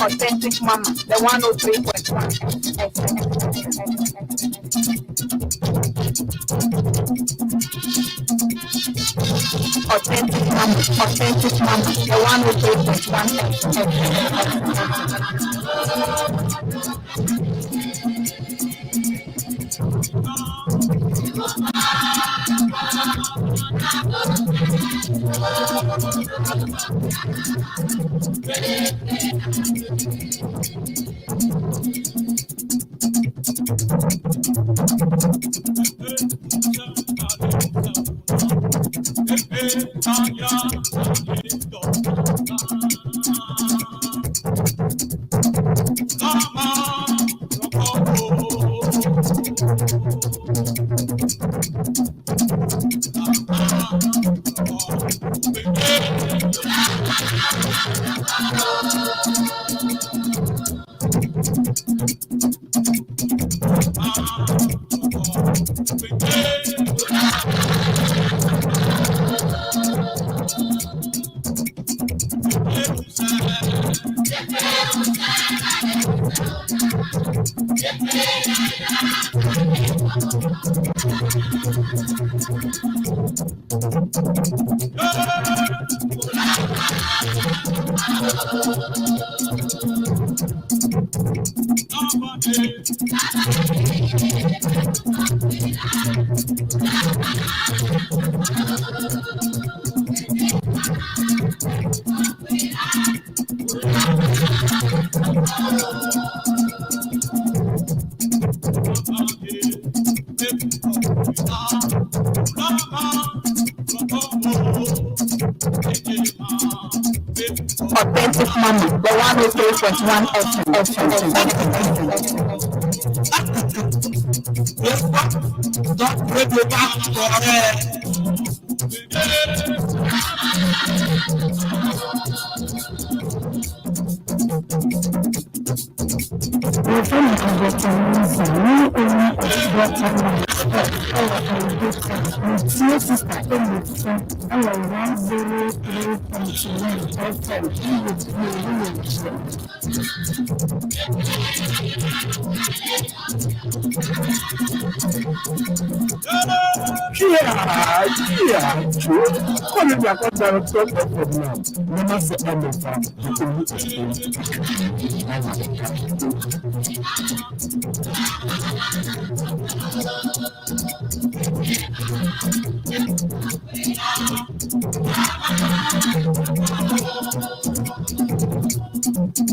Authentic Mama, the 103.1 FM. Authentic Mama, Authentic Mama, the 103.1 FM. Authentic Mama, the 103.1 FM, FM, FM, FM.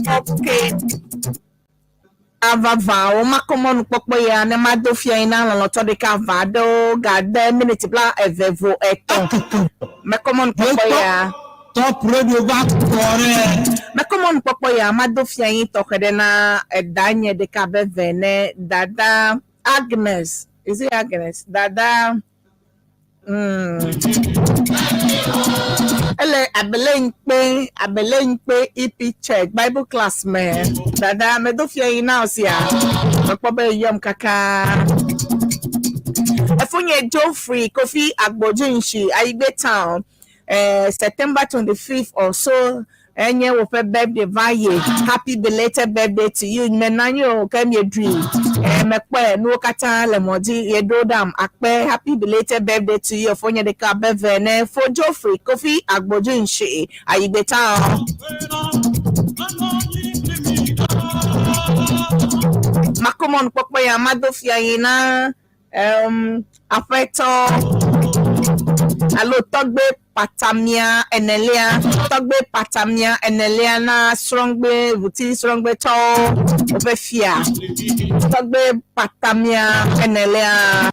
Okay. Vavã womakɔ mɔnukpɔkpɔ ya ne mado fia yi na lɔlɔtɔ ɖeka va aɖewo gade miniti bla eve vo etɔ̃. Mekɔ mɔnukpɔkpɔ ya. Top Radio va kɔ ɖe. Mekɔ mɔnukpɔkpɔ ya mado fia yi tɔxɛ ɖe na edanye ɖeka be ve ne dada Agnes. Is it Agnes? Dada. Ele Abelenkpe, Abelenkpe EP Church Bible class me. Dada medo fia yi na osia. Mekpɔ be yɔm kaka. Efunye Geoffrey Kofi Agbodzinshi, Ayigbe Town. September 25th or so. Enye woƒe birthday va yi. Happy belated birthday to you. Menanyi o ke miedui. Mekpɔe nuwo katã le mɔ dzi yeɖo ɖam akpe. Happy belated birthday to you. Efonye ɖeka be ve ne fo Geoffrey Kofi Agbodzinshi, Ayigbe Town. Makomon kpɔkpɔ ya mado fia yi na aƒetɔ alo tɔgbe patamia enelia, tɔgbe patamia enelia na srɔ̃gbe ʋuti srɔ̃gbetɔwo woƒe fia. Tɔgbe patamia enelia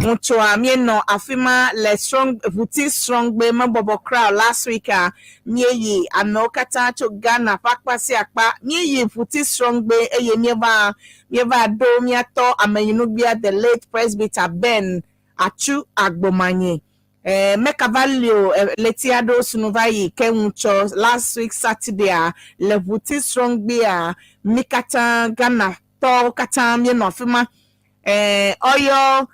ŋutsua míenɔ afi ma le srɔ̃ ʋuti srɔ̃gbe mebɔbɔ crowd last week a míeyi amewo katã tso Ghana ƒe akpa sia akpa míeyi ʋuti srɔ̃gbe eye míeva míeva ɖo míatɔ ameyinugbea the late Presbyter Ben Atsu Agbomanye. Mekava li o ɣleti aɖewo sunu va yi ke ŋutsɔ last week Saturday a le ʋuti srɔ̃gbea mí katã Ghana tɔwo katã míenɔ afi ma. Ɔyɔ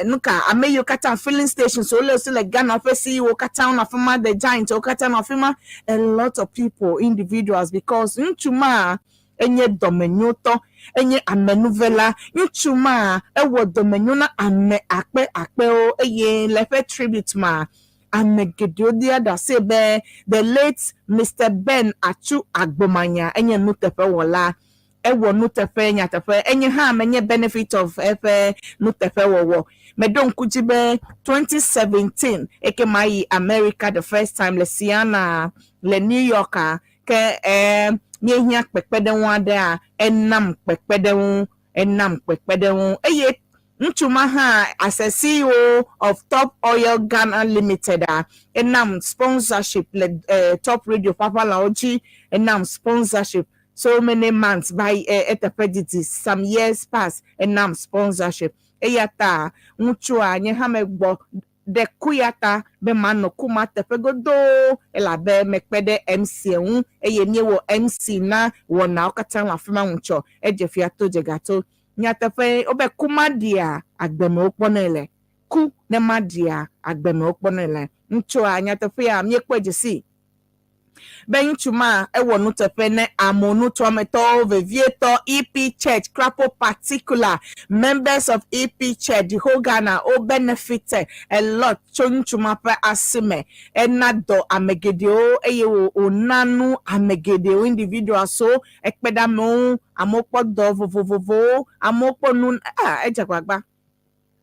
nuka ame yiwo katã filling stations wole si le Ghana ƒe CEO katã wonɔ afi ma, the giant wo katã nɔ afi ma. A lot of people, individuals, because ŋutsu ma enye dɔmenyotɔ, enye amenuvela. Ŋutsu ma ewɔ dɔmenyo na ame akpe akpewo eye le eƒe tribute ma ame geɖewo dia ɖase be the late Mr. Ben Atsu Agbomanya enye nuteƒewɔla. Ewɔ nuteƒe nyateƒe. Enye hã menye benefit of eƒe nuteƒewɔwɔ. Meɖo ŋku dzi be 2017 eke ma yi America the first time le Siena le New York a ke míehiã kpekpeɖeŋu aɖea enam kpekpeɖeŋu enam kpekpeɖeŋu eye ŋutsu ma hã as a CEO of Top Oil Ghana Limited a enam sponsorship le Top Radio ƒe aʋalawo dzi enam sponsorship so many months by eteƒe didi some years pass enam sponsorship eya ta ŋutsua nye hã megbɔ ɖe ku ya ta be manɔ ku ma teƒe godoo elabe mekpe ɖe MC ŋu eye míewɔ MC na wɔnawo katã le afi ma ŋutsɔ edze fia to dze gato nyateƒe wobe ku ma ɖia agbeme wokpɔnɛ le ku ne ma ɖia agbeme wokpɔnɛ le ŋutsua nyateƒea míekpɔe dze si. Be ŋutsu ma ewɔ nuteƒe ne amewo nutoametɔwo vevietɔ EP Church Krapo particular members of EP Church the whole Ghana wo benefit a lot tso ŋutsu ma ƒe asi me. Ena dɔ ame geɖewo eye wòna nu ame geɖewo individuals wo ekpe ɖe amewo ŋu amewo kpɔ dɔ vovovovowo amewo kpɔ nu ah edze agbagba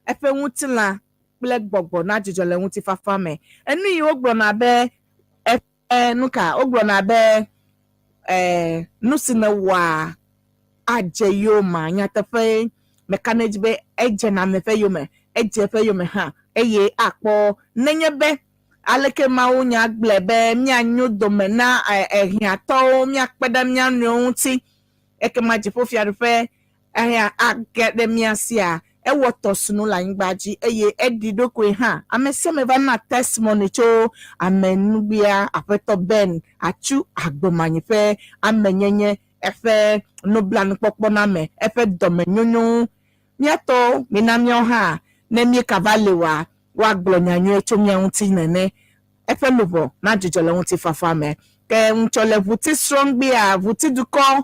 eƒe ŋutilã kple gbɔgbɔ nadzudzɔ le ŋutifafa me. Enu yi wogblɔna be eƒe nu ka wogblɔna be eh, nu si nèwɔa adze yoma nyateƒe meka ɖe edzi be edzena ame ƒe yome edze eƒe yome hã eye akpɔ nenye be aleke Mawu nya gblɔe be míanyo dome na ehiãtɔwo míakpe ɖe mía nɔewo ŋuti ekema dziƒofiaɖuƒe eya age ɖe mía sia ewɔ tɔsunu le anyigba dzi eye eɖi ɖokoe hã ame sia ame va na testimony tso amenugbea aƒetɔ Ben Atsu Agbomanyi ƒe amenyenye eƒe nublanukpɔkpɔ na ame eƒe dɔmenyonyo míatɔ mina míawo hã ne míekava li oa woagblɔ nya nyuie tso mía ŋuti nene eƒe luʋɔ nadzudzɔ le ŋutifafa me ke ŋutsɔ le ʋuti srɔ̃gbea ʋutidukɔ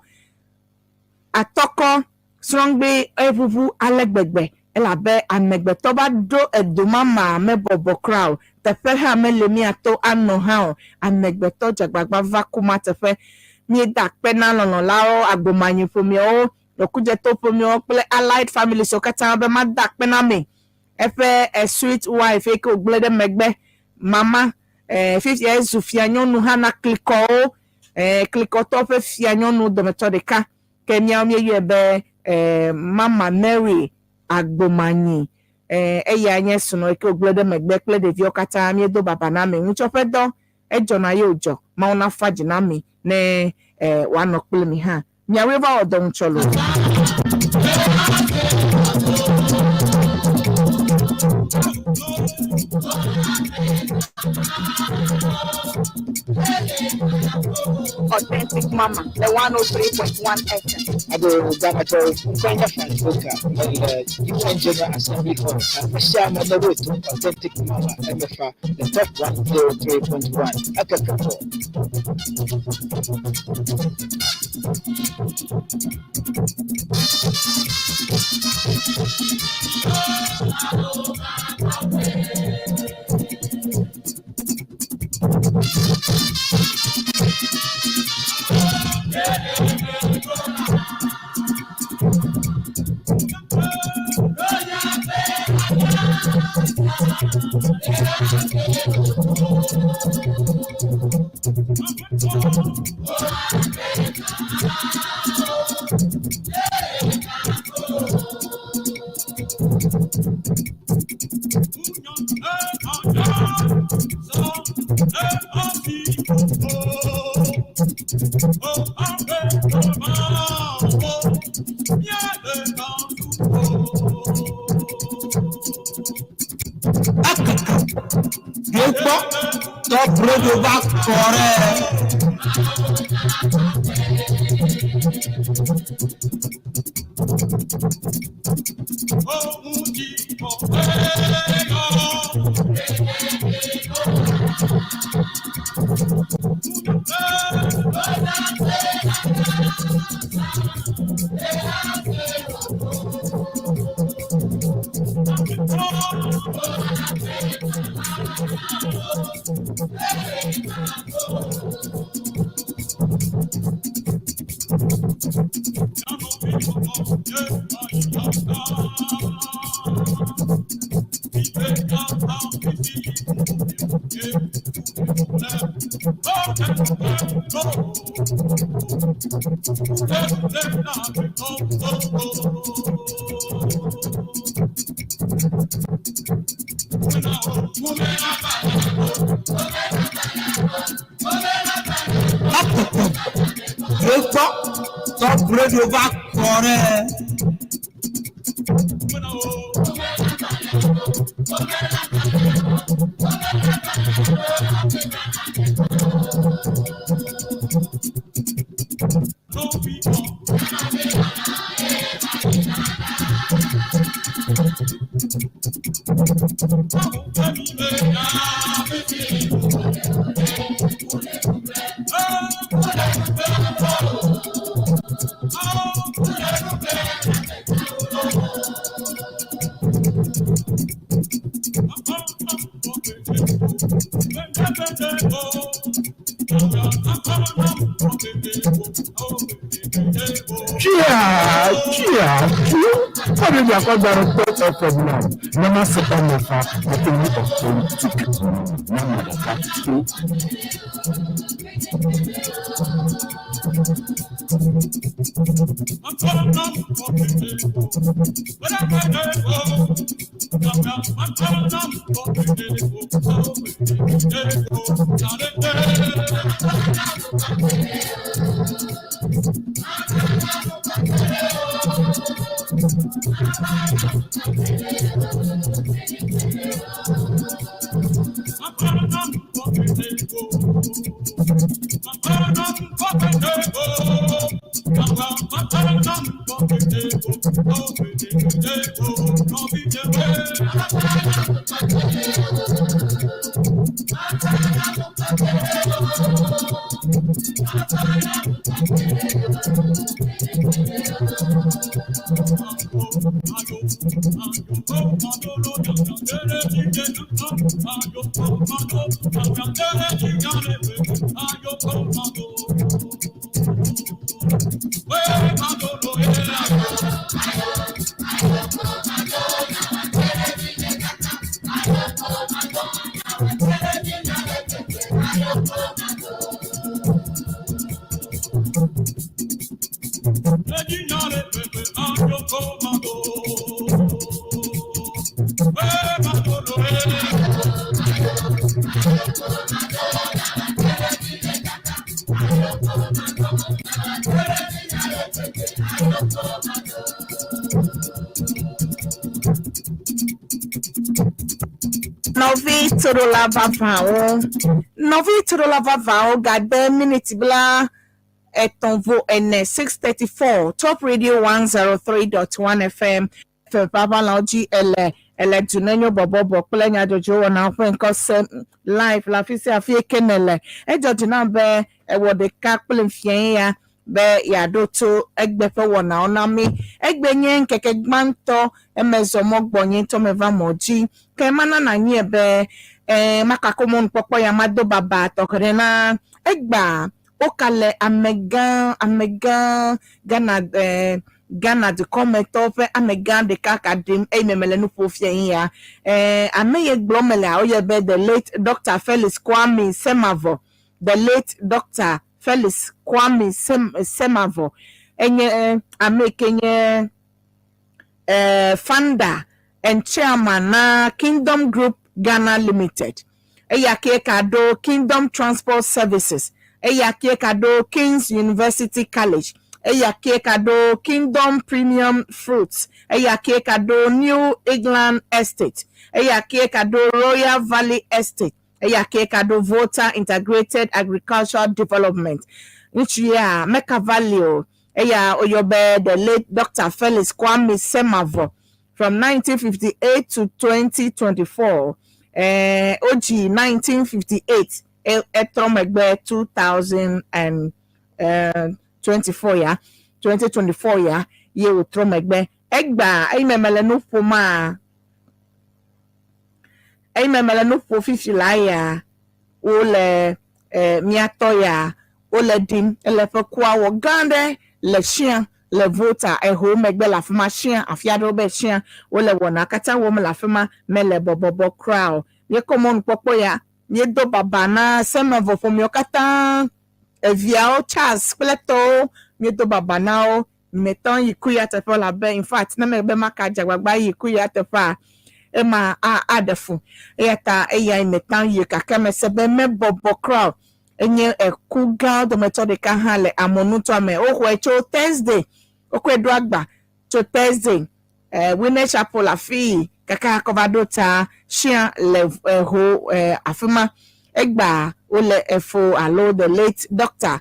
atɔkɔ srɔ̃gbe eʋuʋu ale gbegbe elabe amegbetɔ va ɖo edomama mebɔbɔ kura o teƒe hã mele míato anɔ hã o amegbetɔ dze agbagba va kuma teƒe míeda akpe na lɔlɔ̃lawo agbomanyi ƒomewo ɖɔkudzetɔ ƒomewo kple allied families wo katã be mada akpe na mi eƒe sweet wife yi ke wògblẽ ɖe megbe mama fifia ezu fianyɔnu hã na klikɔwo klikɔtɔwo ƒe fianyɔnu dometɔ ɖeka ke míawo míeyɔe be mama Mary Agbomanyi eya nye srɔ̃ yi ke wògblẽ ɖe megbe kple ɖeviwo katã míedo baba na mi ŋutsɔ ƒe dɔ edzɔna ye wòdzɔ Mawu nafa dzi na mi ne wòanɔ kple mi hã miawoe va wɔ dɔ ŋutsɔ lo. Authentic Mama, the 103.1 FM. Abo Ghana Church, Nkwanya Frank Oka, le UN General Assembly Hall, Amesia ame ne woto Authentic Mama MFA, the top 103.1, Akakafo. Akaka yóò gbọ́ Top Radio bá kọrẹ́. Lákòókò yóò gbọ́ Top Radio bá kọrẹ́. Tia, tia, tia. Fɔde bi akɔgba no Top FM na na ma se ɛmɛfa na only authentic mama ɖeka to. Nɔvi toɖola vavãwo, nɔvi toɖola vavãwo gade miniti bla etɔ̃ vo ene 6:34 Top Radio 103.1 FM fe vavalawo dzi ele ele dunenyo bɔbɔbɔ kple nyadzɔdzɔ wɔnawo ƒe ŋkɔ sem live le afi sia afi ke nele. Edzɔ dzi nam be ewɔ ɖeka kple fiẽ ya be yeaɖo to egbe ƒe wɔnawo na mí. Egbe nye ŋkeke gbãtɔ eme zɔ mɔ gbɔnye ŋutɔ meva mɔ dzi. Ke mana nanyi be makako mɔnukpɔkpɔ ya mado baba tɔxɛ ɖe na egbea wokale amegã amegã Ghana Ghana dukɔmetɔwo ƒe amegã ɖeka ka ɖim eye me mele nu ƒom fia yi ya. Ame ye gblɔm melea woyɔe be the late Dr. Felix Kwame Semavɔ. The late Dr. Felix Kwame Sem Semavɔ enye ame yi ke nye founder and chairman na Kingdom Group Ghana Limited. Eya ke ka ɖo Kingdom Transport Services. Eya ke ka ɖo King's University College. Eya ke ka ɖo Kingdom Premium Fruits. Eya ke ka ɖo New England Estate. Eya ke ka ɖo Royal Valley Estate. Eya ke ka ɖo Volta Integrated Agricultural Development. Ŋutsu ya Mecca Valley o. Eya woyɔ be the late Dr. Felix Kwame Semavɔ from 1958 to 2024. Wodzi 1958 etrɔ megbe 2024 ya 2024 ya ye wòtrɔ megbe. Egbea eyi me mele nu ƒom eyi me mele nu ƒo fifi la ya wole miatɔ ya wole ɖim ele ƒe kua wɔ gã ɖe le Shia le Volta eho megbe le afi ma Shia afi aɖewo be Shia wole wɔna katã wɔm le afi ma mele bɔbɔbɔ kura o. Míekɔ mɔnukpɔkpɔ ya míedo baba na Semavɔ ƒomewo katã eviawo Charles kple tɔwo míedo baba na wo metɔ yi ku ya teƒe la be in fact ne megbe maka dze agbagba yi ku ya teƒea ema aɖe fu eya ta eya metɔ yi gake mese be mebɔbɔ kura o. Enye eku gã dometɔ ɖeka hã le amonutɔa me. Woxɔe tso Thursday wokɔe ɖo agba tso Thursday Winner Chapel afi kaka kɔ va ɖo ta Shia le ho afi ma. Egbea wole efo alo the late Dr.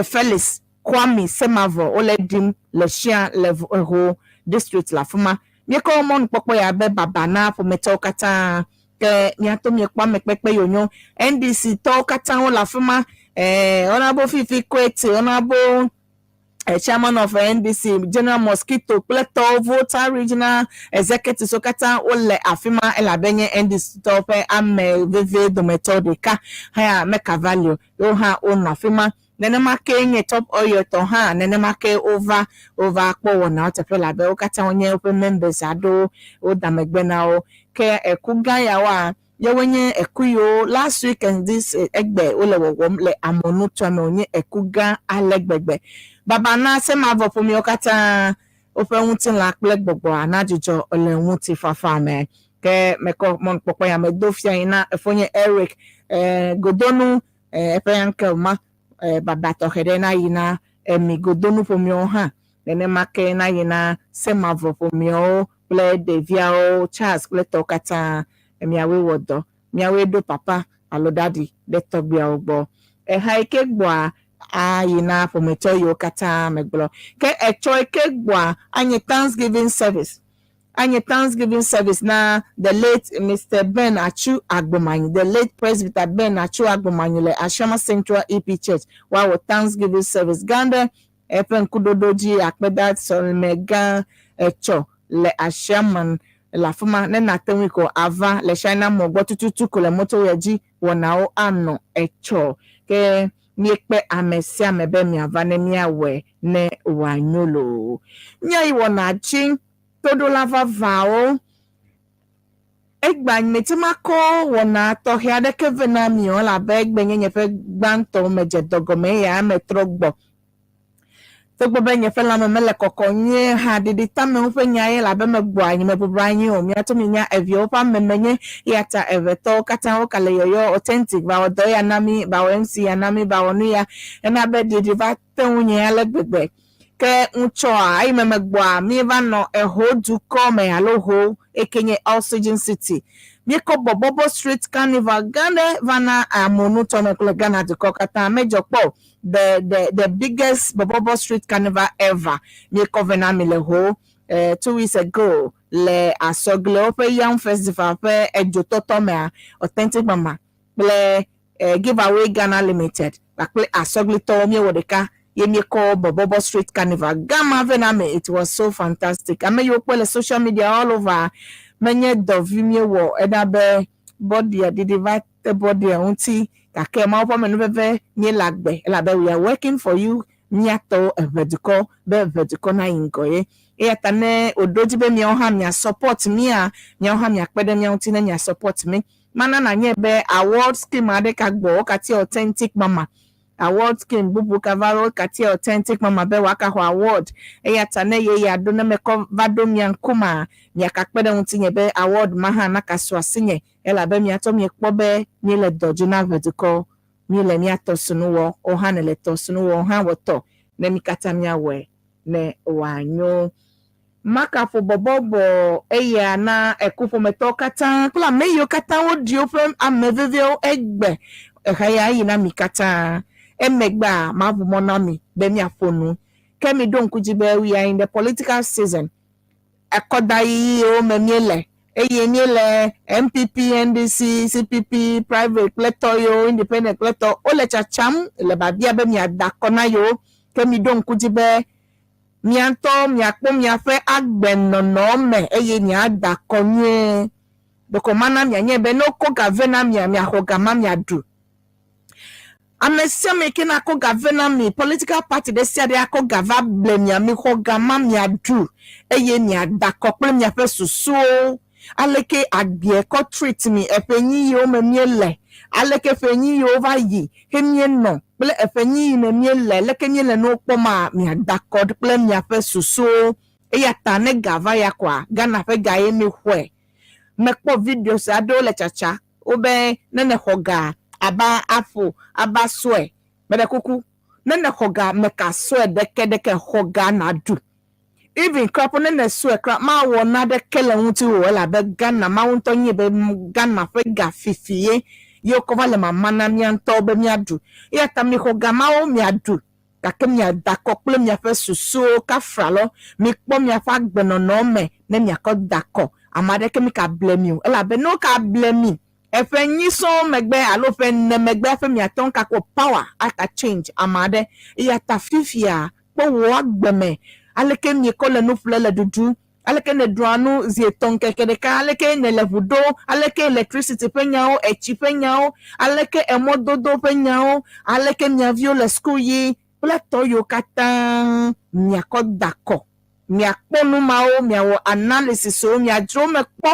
Felix Kwame Semavɔ wole ɖim le Shia le ho district le afi ma. Míekɔ mɔnukpɔkpɔ ya be baba na ƒometɔwo katã ke míato míekpɔ amekpekpe yonyo NDC tɔwo katã wole afi ma. Honorable Fifi Kwete, Honorable chairman of NDC General Mosquito kple tɔwo Volta Regional Executives wo katã wole afi ma elabe nye NDC tɔwo ƒe ame veve dometɔ ɖeka hã Mecca Value yewo hã wonɔ afi ma. Nenema kee nye Top Oil tɔ hã nenema ke wova wova kpɔ wɔnawo teƒe elabe wo katã wonye woƒe members aɖewo woda megbe na wo. Ke eku gã yawoa yewoe nye eku yiwo last week and this egbe wole wɔwɔm le Amonutoa me wònye eku gã ale gbegbe. Baba na Semavɔ ƒomewo katã woƒe ŋutilã kple gbɔgbɔa nadzudzɔ le ŋutifafa me. Ke mekɔ mɔnukpɔkpɔ ya medo fia yi na efonye Eric eh, Godonu eh, eƒe uncle ma eh, baba tɔxɛ ɖe nayi na emi Godonu ƒomewo hã. Nenema ke nayi na Semavɔ ƒomewo kple ɖeviawo Charles kple tɔwo katã miawoe wɔ dɔ. Miawoe ɖo papa alo daddy ɖe tɔgbuiawo gbɔ. Eha yi ke gbɔa ayi na ƒometɔ yiwo katã megblɔ. Ke etsɔ yi ke gbɔa anye Thanksgiving service. Anye Thanksgiving service na the late Mr. Ben Achu Agbomanyi, the late Presbyter Ben Achu Agbomanyi le Ashama Central EP Church. Woawɔ Thanksgiving service gã ɖe eƒe ŋkuɖoɖo dzi akpeda sɔlime gã etsɔ le Ashama le afi ma ne nàte ŋui ko ava le China mɔ gbɔ tututu ko le motorway dzi wɔnawo anɔ etsɔ. Ke míekpe ame sia ame be miava ne míawɔe ne wòanyo loo. Míayi wɔna dzi toɖola vavãwo. Egbea nyemete makɔ wɔna tɔxɛ aɖeke vɛ na mi o elabe egbe nye nye ƒe gbãtɔ medze dɔ gɔme eya metrɔ gbɔ. Togbɔ be nye ƒe lãme mele kɔkɔ nyuie hã, ɖiɖitamewo ƒe nya ye elabe megbɔa nye mebɔbɔ anyi o. Míatsɔ minya eviawo ƒe ame menye eya ta evetɔwo katã woka le yɔyɔ authentic va wɔ dɔ ya na mí, va wɔ MC ya na mí, va wɔ nu ya. Ena be ɖiɖi va te ŋunye ale gbegbe. Ke ŋutsɔa eyime megbɔa míeva nɔ eho dukɔ me alo ho eke nye Oxygen City. Míekɔ Bɔbɔbɔ Street Carnival gã ɖe va na amonutɔme kple Ghana dukɔ katã. Medzɔ kpɔ o. The the the biggest Bɔbɔbɔ Street Carnival ever. Míekɔ vɛ na mi le ho 2 weeks ago le Asɔglewo ƒe Yam Festival ƒe edzotɔtɔ mea Authentic Mama kple Giveaway Ghana Limited kpakple Asɔglitɔwo míewɔ ɖeka ye míekɔ Bɔbɔbɔ Street Carnival gã ma vɛ na mi. It was so fantastic. Ame yiwo kpɔe le social media all over menye dɔvi míewɔ ena be bɔdia ɖiɖi va te bɔdia ŋuti gake Mawu ƒe amenuveve míele agbe elabe we are working for you míatɔwo eʋedukɔ be eʋedukɔ nayi ŋgɔ ye. Eya ta ne wòɖo dzi be miawo hã mia support mía, miawo hã miakpe ɖe mía ŋuti ne mia support mí. Mana nanye be award scheme aɖe ka gbɔ wokatia Authentic Mama. Award scheme bubu ka va wokatia Authentic Mama be wòakaxɔ award. Eya ta ne ye ya ɖo ne mekɔ va ɖo mia ŋkumea, miakakpe ɖe ŋutinye be award ma hã nakasu asinye elabe miatɔ miekpɔ be míele dɔ dzi na ʋedukɔ. Míele míatɔ sunu wɔ, wo hã nele tɔ sunu wɔ, wo hã wɔ tɔ ne mí katã míawɔe ne wòanyo. Makaƒo bɔbɔbɔ eya na eku ƒometɔwo katã kple ame yiwo katã woɖi woƒe ame veviwo egbe eha ya yi na mi katã. Emegbea maʋu mɔ na mi be miaƒo nu. Ke mi ɖo ŋku dzi be we are in the political season. Akɔdayiyiwo me míele eye míele NPP, NDC, CPP, private kple tɔ yiwo independent kple tɔ wole tsatsam le babia be miada akɔ na yewo. Ke mi ɖo ŋku dzi be mia ŋutɔ miakpɔ miaƒe agbenɔnɔ me eye miada akɔ nyuie. Ɖeko mana mianye be ne wokɔ ga vɛ na mia, miaxɔ ga ma miaɖu. Ame sia ame ke nakɔ ga vɛ na mi, political party ɖe sia ɖe akɔ ga va ble mia, mixɔ ga ma miaɖu eye miada akɔ kple miaƒe susuwo. Aleke agbea kɔ treat mi eƒe nyi yiwo me míele, aleke ƒe nyi yiwo va yi he míenɔ kple eƒe nyi yi me míele, leke míele nuwo kpɔma, miada akɔ kple miaƒe susuwo. Eya ta ne ga va ya koa, Ghana ƒe ga ye mixɔe. Mekpɔ videos aɖewo le tsatsa wobe ne nexɔ ga aba aƒo aba sɔe. Meɖe kuku ne nexɔ ga meka sɔe ɖeke ɖeke xɔ ga naɖu. Even kura po ne nesɔe kura mawɔ naɖeke le ŋuti o elabe Ghana mawu ŋutɔ nye be Ghana ƒe ga fifi ye ye wokɔ va le mama na mía ŋutɔwo be míaɖu. Eya ta mixɔ ga mawo miaɖu gake miada akɔ kple miaƒe susuwo kafra lɔ. Mikpɔ miaƒe agbenɔnɔ me ne miakɔ da akɔ. Ame aɖeke mi ka ble mi o elabe ne woka ble mi eƒe nyi sɔŋ megbe alo ƒe ene megbe hafi miate ŋu kakpɔ power aka change ame aɖe. Eya ta fifia kpɔ wò agbe me aleke miekɔ le nu ƒle le ɖuɖu. Aleke nèɖua nu zi etɔ̃ ŋkeke ɖeka? Aleke nèle ʋu ɖom? Aleke electricity ƒe nyawo, etsi ƒe nyawo, aleke emɔdodo ƒe nyawo, aleke mia viwo le suku yim kple tɔ yiwo katã miakɔ da kɔ. Miakpɔ nu mawo, miawɔ analysis wo, miadzro eme kpɔ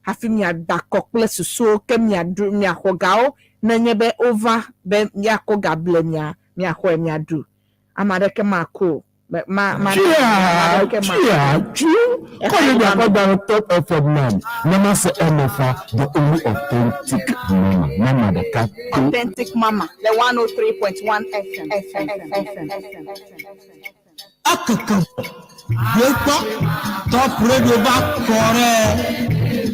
hafi miada kɔ kple susuwo ke miaɖu, miaxɔ gawo nenye be wova be miakɔ ga ble mia, miaxɔe miaɖu. Ame aɖeke maku o. Me, ma, ma, ame aɖeke maku o. Chia, chia, Exa kɔ yi mi ma akɔ me. da ɖe Top FM nam. Mama se Emefa, the only authentic mama. Mama ɖeka ko. Authentic Mama, the 103.1 FM. FM. FM. FM. Akeke gbekpɔ Top Radio va kɔ ɖe.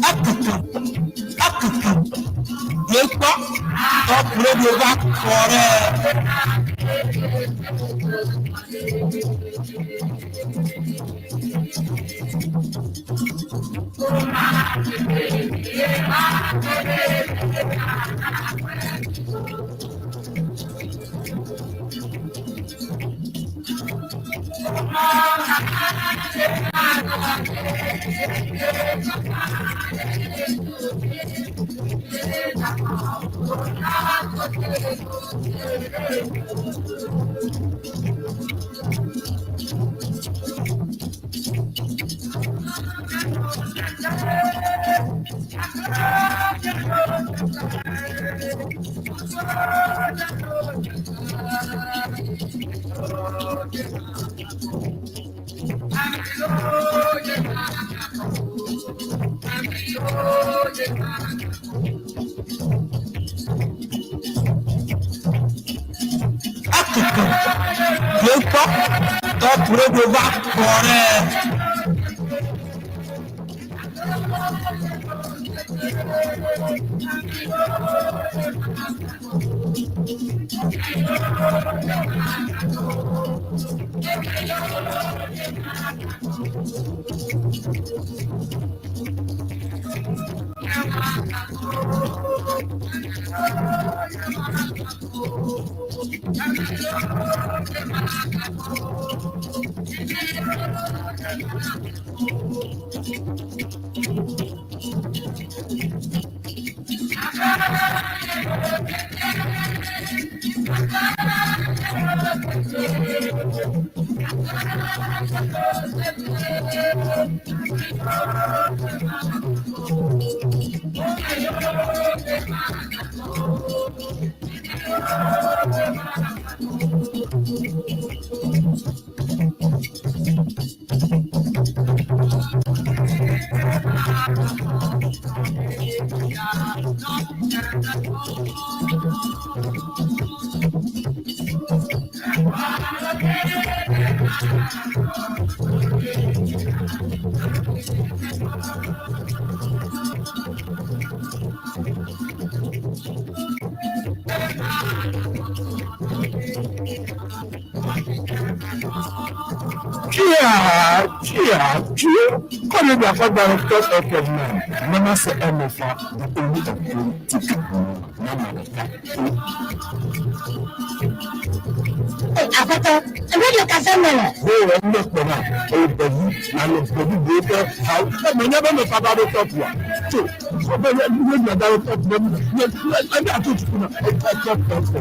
Akeke akeke gbekpɔ Top Radio va kɔ ɖe. Akeke gbekpɔ Top Radio va kɔ ɖe. Chia, chia, chia. Kɔ mi akɔ da ɖe Top FM nam. Mama se Emefa, the only authentic mama. Mama ɖeka ko. Aƒetɔ, radio ka sem nèle? Wo wɔ nu kpɔ na eyi ɖevi na le ɖevi bu ƒe hawo. Eme nye be me fa va ɖo tɔpua. Tso be nye nye nye da ɖo tɔpu ne nye nye ato tutu na etɔ tɔpɔ.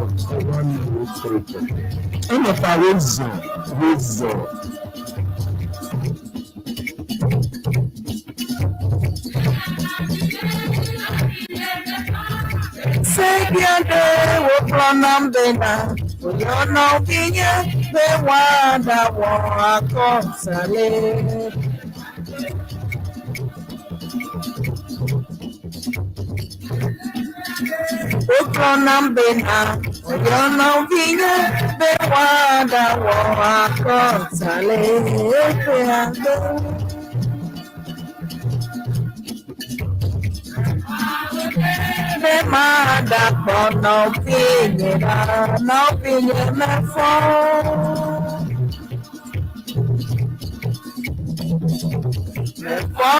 Eme fa wo zɔ wo zɔ. Sebiade wogblɔ nam bena woyɔ nɔvinye be woaɖawɔ akɔntale. Wogblɔ nam bena woyɔ nɔvinye be woaɖawɔ akɔntale. Eƒea be. Be maɖakpɔ nɔvinye ɖa, nɔvinye mefɔ. Mefɔ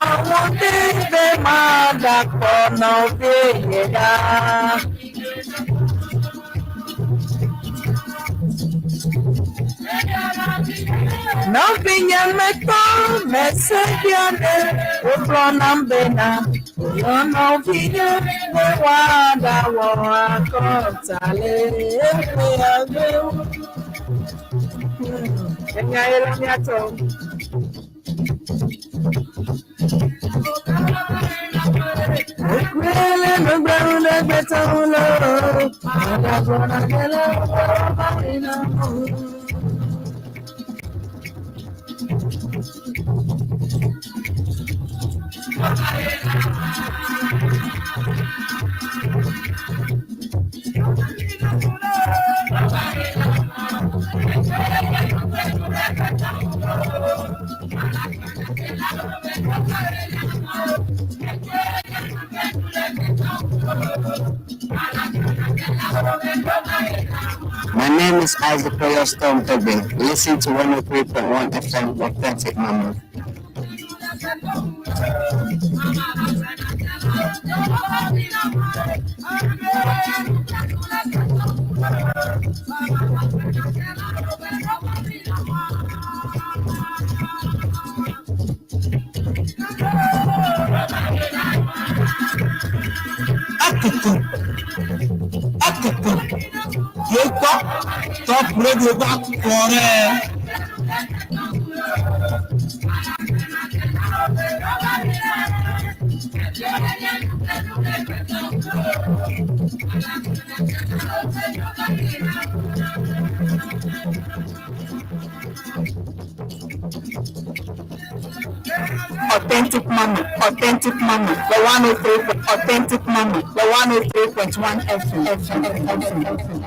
ŋdi be maɖakpɔ nɔvinye ɖa. Nɔvinye mekpɔ mese fia ɖe, wogblɔ nam bena woyɔ nɔvinye be woaɖawɔ akɔntale eƒea gbe. Enya ye la míatɔ. Ekwele nugbewu le gbetɔwu lo, adagbɔna gele bawina. My name is Isaac Royal Storm Duggan. Listen to 103.1 FM Authentic Mama. Akeke akeke yóò gbọ́ Top Radio bá kọrẹ́. Authentic Mama, Authentic Mama, the 103, Authentic Mama, the 103.1 FM, FM, FM, FM.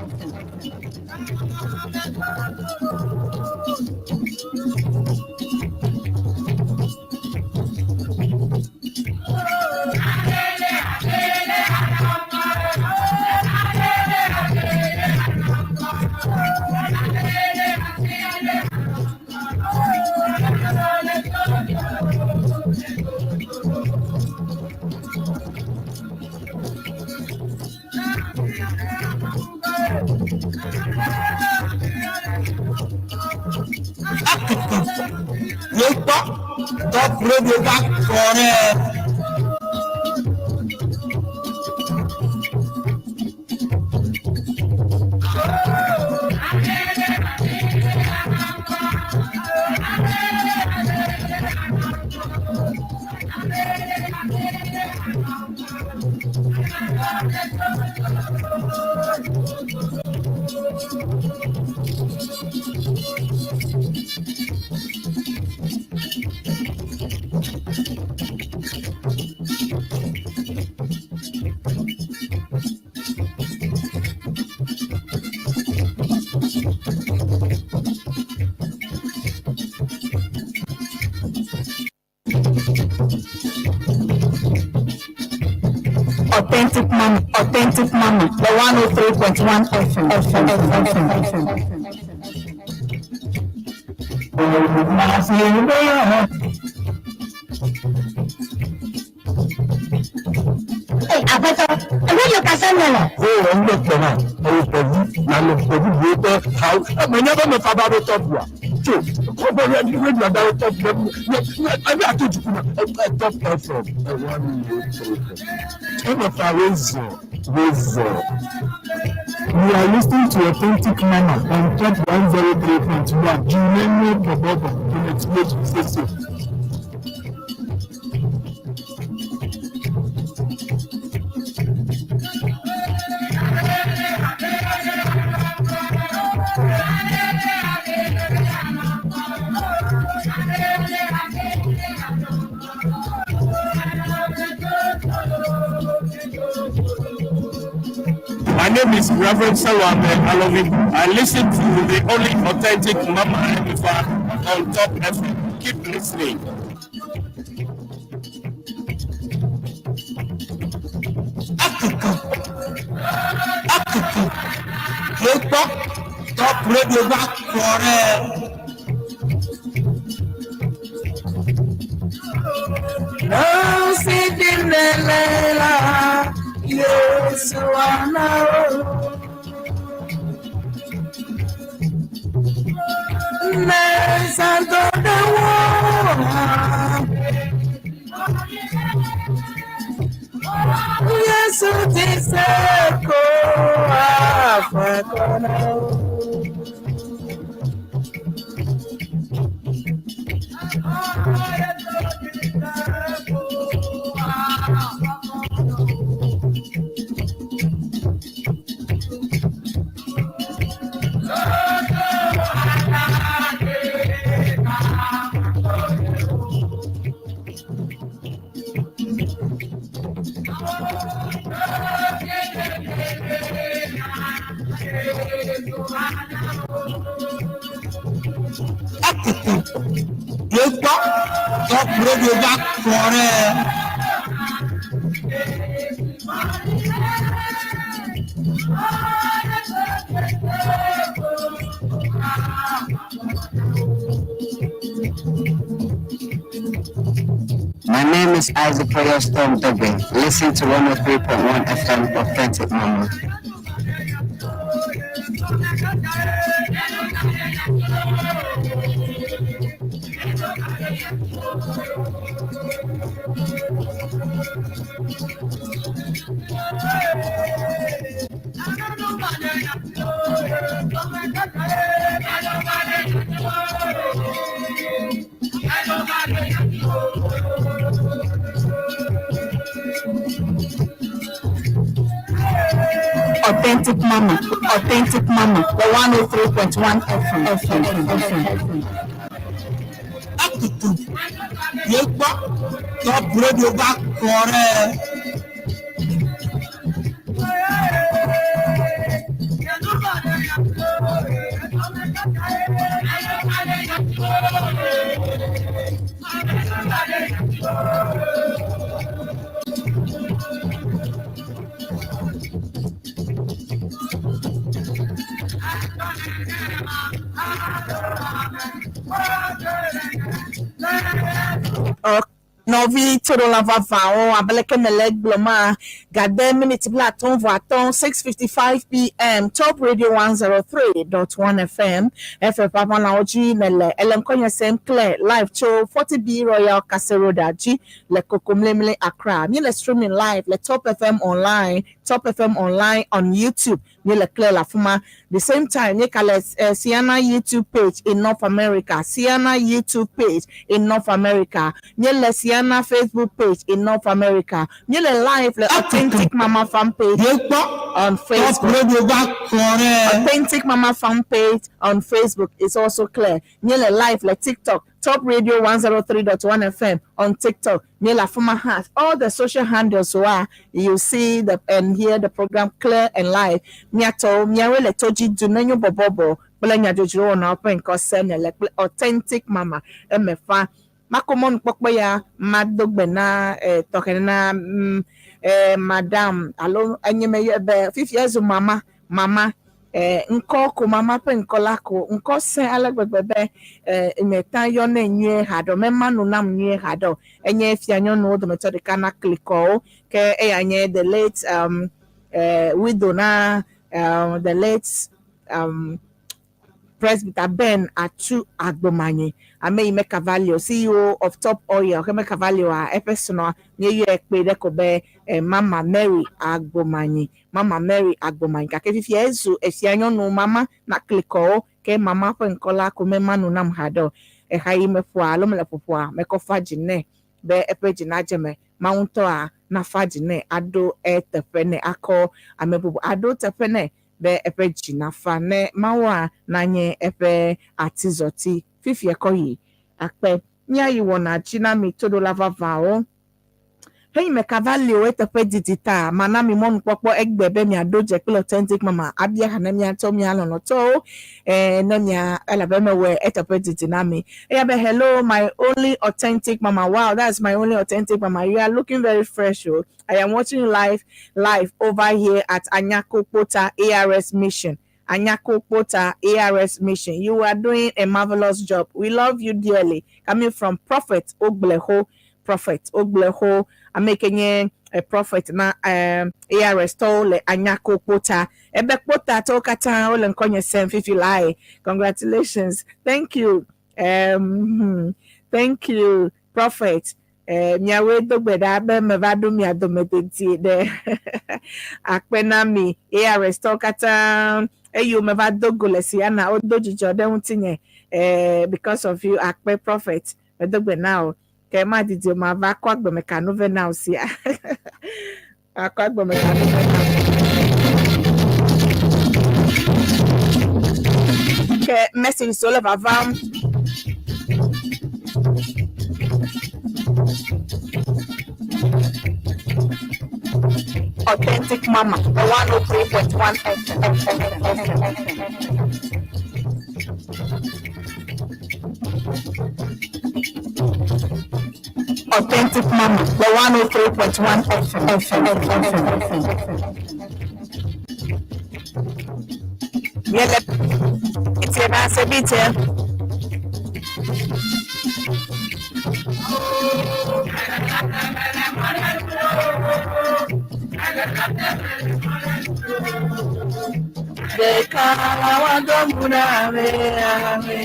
Akeke yóò gbọ́ Top Radio bá kọrẹ́. Authentic Mama, Authentic Mama, the 103.1 FM, FM, FM, FM. Hey, Aƒetɔ, ebe yɔ kasa mɛ lɔ. Wo wɔ nu kpɔ na eyi ɖevi na le ɖevi bu ƒe hawo. Eme nye be me fa va ɖo tɔpua. Tso kɔbɔ radio adawo top FM ɛbi ato dzuku na top FM 103. Ɛmɛfa wezɔ wezɔ. You are listening to Authentic Mama on Top 103.1. Jumeno Bobobo, Unit Sese. My name is Reverend Salome Alovi. I listen to the only authentic Mama Emefa on Top FM. Keep listening. Akuku akuku ló gbọ́ Top Radio bá kọrẹ́. Nosidinelela Yesu anao Nesantodewa Yesu tiseko afakona. Akuku ló gbọ́ Top Radio bá kọrẹ́. My name is Isaac Royal Storm Dogbe. Listen to 103.1 FM Authentic Mama. Authentic Mama, Authentic Mama, the 103.1 FM, FM, FM. Akuku ló gbọ́ Top Radio bá kọrẹ́. Nɔvi toɖola vavawo abe leke nele gblɔ ma gade miniti 55 6:55 pm Top Radio 103.1 FM FM papa dzi nele ele ŋkɔnye sem clear live tso 40B Royal Castle Road dzi le Kokomlemle Accra. Míele streaming live le Top FM online, Top FM online on YouTube. Míele clear le afi ma. The same time míeka le Sienna YouTube page in North America, Sienna YouTube page in North America. Míele Sienna Facebook page in North America. Míele live le Authentic Mama fan page Ló gbọ́ on Top Facebook. Radio bá kọrẹ́. Authentic Mama fan page on Facebook is also clear. Míele live le TikTok, Top Radio 103.1 FM on TikTok. Míele Afuma has all the social handles so you see the and hear the program clear and live. Miato miawe le toji dunenyo bobobo kple nyadzodzro wɔna ƒe ŋkɔ sem le kple Authentic Mama emefa. Makomɔnu kpɔkpɔ ya mado gbe na tɔxɛ na madam alo enye me yɔ be fifia zu mama mama ŋkɔ ko mama ƒe ŋkɔ la ko ŋkɔ sẽ ale gbegbe be meta yɔnɛ nyuie haɖe o mema nu nam nyuie haɖe o. Enye fia nyɔnuwo dometɔ ɖeka na klikɔwo ke eya nye the late widow na the late Presbyter Ben Atu Agbomanyi, ame yi mekava li o, CEO of Top Oil, ke mekava li oa, eƒe srɔ̃a míeyɔe kpe ɖe ko be eh, Mama Mary Agbomanyi, Mama Mary Agbomanyi. Gake fifia ezu efia nyɔnu mama na klikɔwo, ke mama ƒe ŋkɔ la ko mema nu nam haɖe o. Exa yi meƒoa alo mele ƒoƒoa, mekɔ fa dzi nɛ be eƒe dzi nadze eme. Mawu ŋutɔa nafa dzi nɛ aɖo eteƒe nɛ akɔ ame bubu aɖo teƒe nɛ be eƒe dzi nafa ne Mawua nanye eƒe atizɔti fifia kɔ yi akpe. Míayi wɔna dzi na mi toɖola vavãwo. Heyi mekava li o eteƒe didi ta mana mi mɔnukpɔkpɔ egbe be miaɖo dze kple Authentic Mama abia ha ne miatsɔ mia lɔlɔ̃tɔwo eh, ne mia elabe mewɔe eteƒe didi na mi. Eya be hello my only authentic mama. Wow, that's my only authentic mama. You are looking very fresh. Oh. I am watching you live over here at Anyako Kpota ARS Mission. Anyako Kpota ARS Mission. You are doing a marvelous job. We love you dearly. Coming from Prophet Ogbleho. Prophet Ogbleho. I'm making a prophet na ARS tɔwo le Anyako Kpota. Ebe Kpota tɔwo katã wole ŋkɔnye sem fifi lae. Congratulations. Thank you. Thank you, Prophet. Miawoe do gbe ɖa be meva ɖo mia dome dedie ɖe akpe na mi ARS tɔwo katã eye meva do go le Siana wodo dzidzɔ ɖe ŋutinye because of you akpe prophet medo gbe na o ke madidi o mava kɔ agbemekanu vɛ na o sia akɔ agbemekanu vɛ na o. Ke message siwo le vavam. Authentic Mama, the 103.1 FM. FM, FM, FM. Authentic Mama, the 103.1 FM. FM, FM, FM. Míele tie na se bi tie. Ɖeka woado mu na ame ame.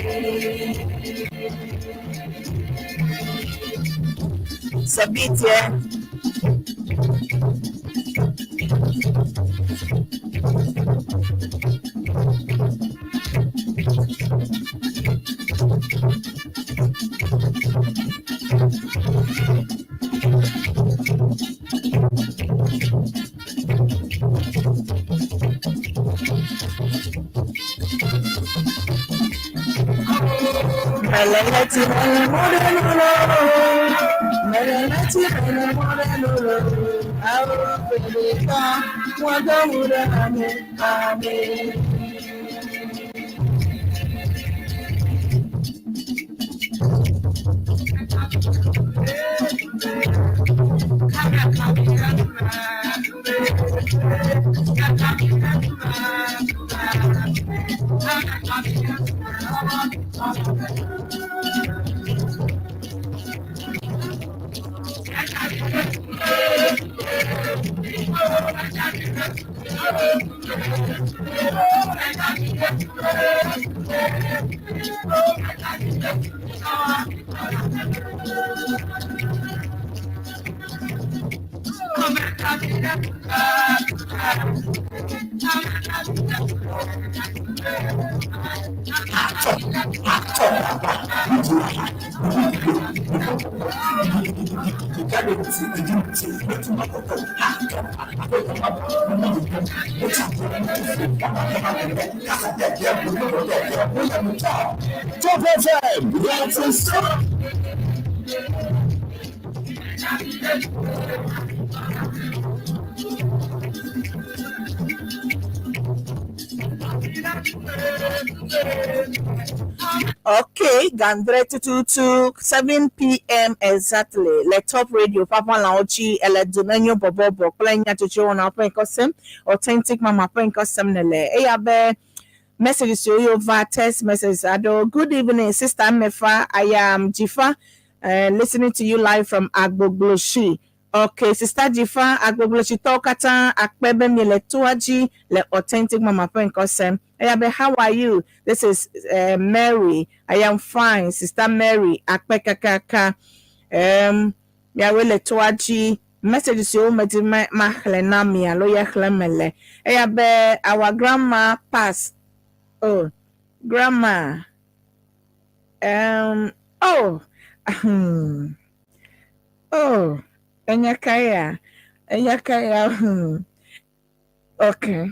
Se bi tie. Meleleti mele modelulo. Meleleti mele modelulo. Awo fedeka woado mu ɖe ame ame. Top FM, 107. Okay, Gandre tututu 7 p.m. exactly. Le Top Radio, Papa Laochi, ele Dunenyo Bobobo, kple nyatsotso wɔna ƒe ŋkɔsem, Authentic Mama ƒe ŋkɔsem nele. Eya be message siwo yova text message aɖewo. Good evening, Sister Mefa. I am Jifa, listening to you live from Agbogloshi. Okay, Sister Dzifa, agboglotsitɔwo katã akpe be miele toa dzi le Authentic Mama ƒe ŋkɔ sem. Eya be, how are you? This is Mary. I am fine, Sister Mary. Akpe kakaka. Miawoe le toa dzi. Message siwo medi be maxlẽ na mi alo ye xlẽm mele. Eya be, our grandma pass. Oh, grandma. Oh, oh, enya ka ya? Enya ka ya? Okay.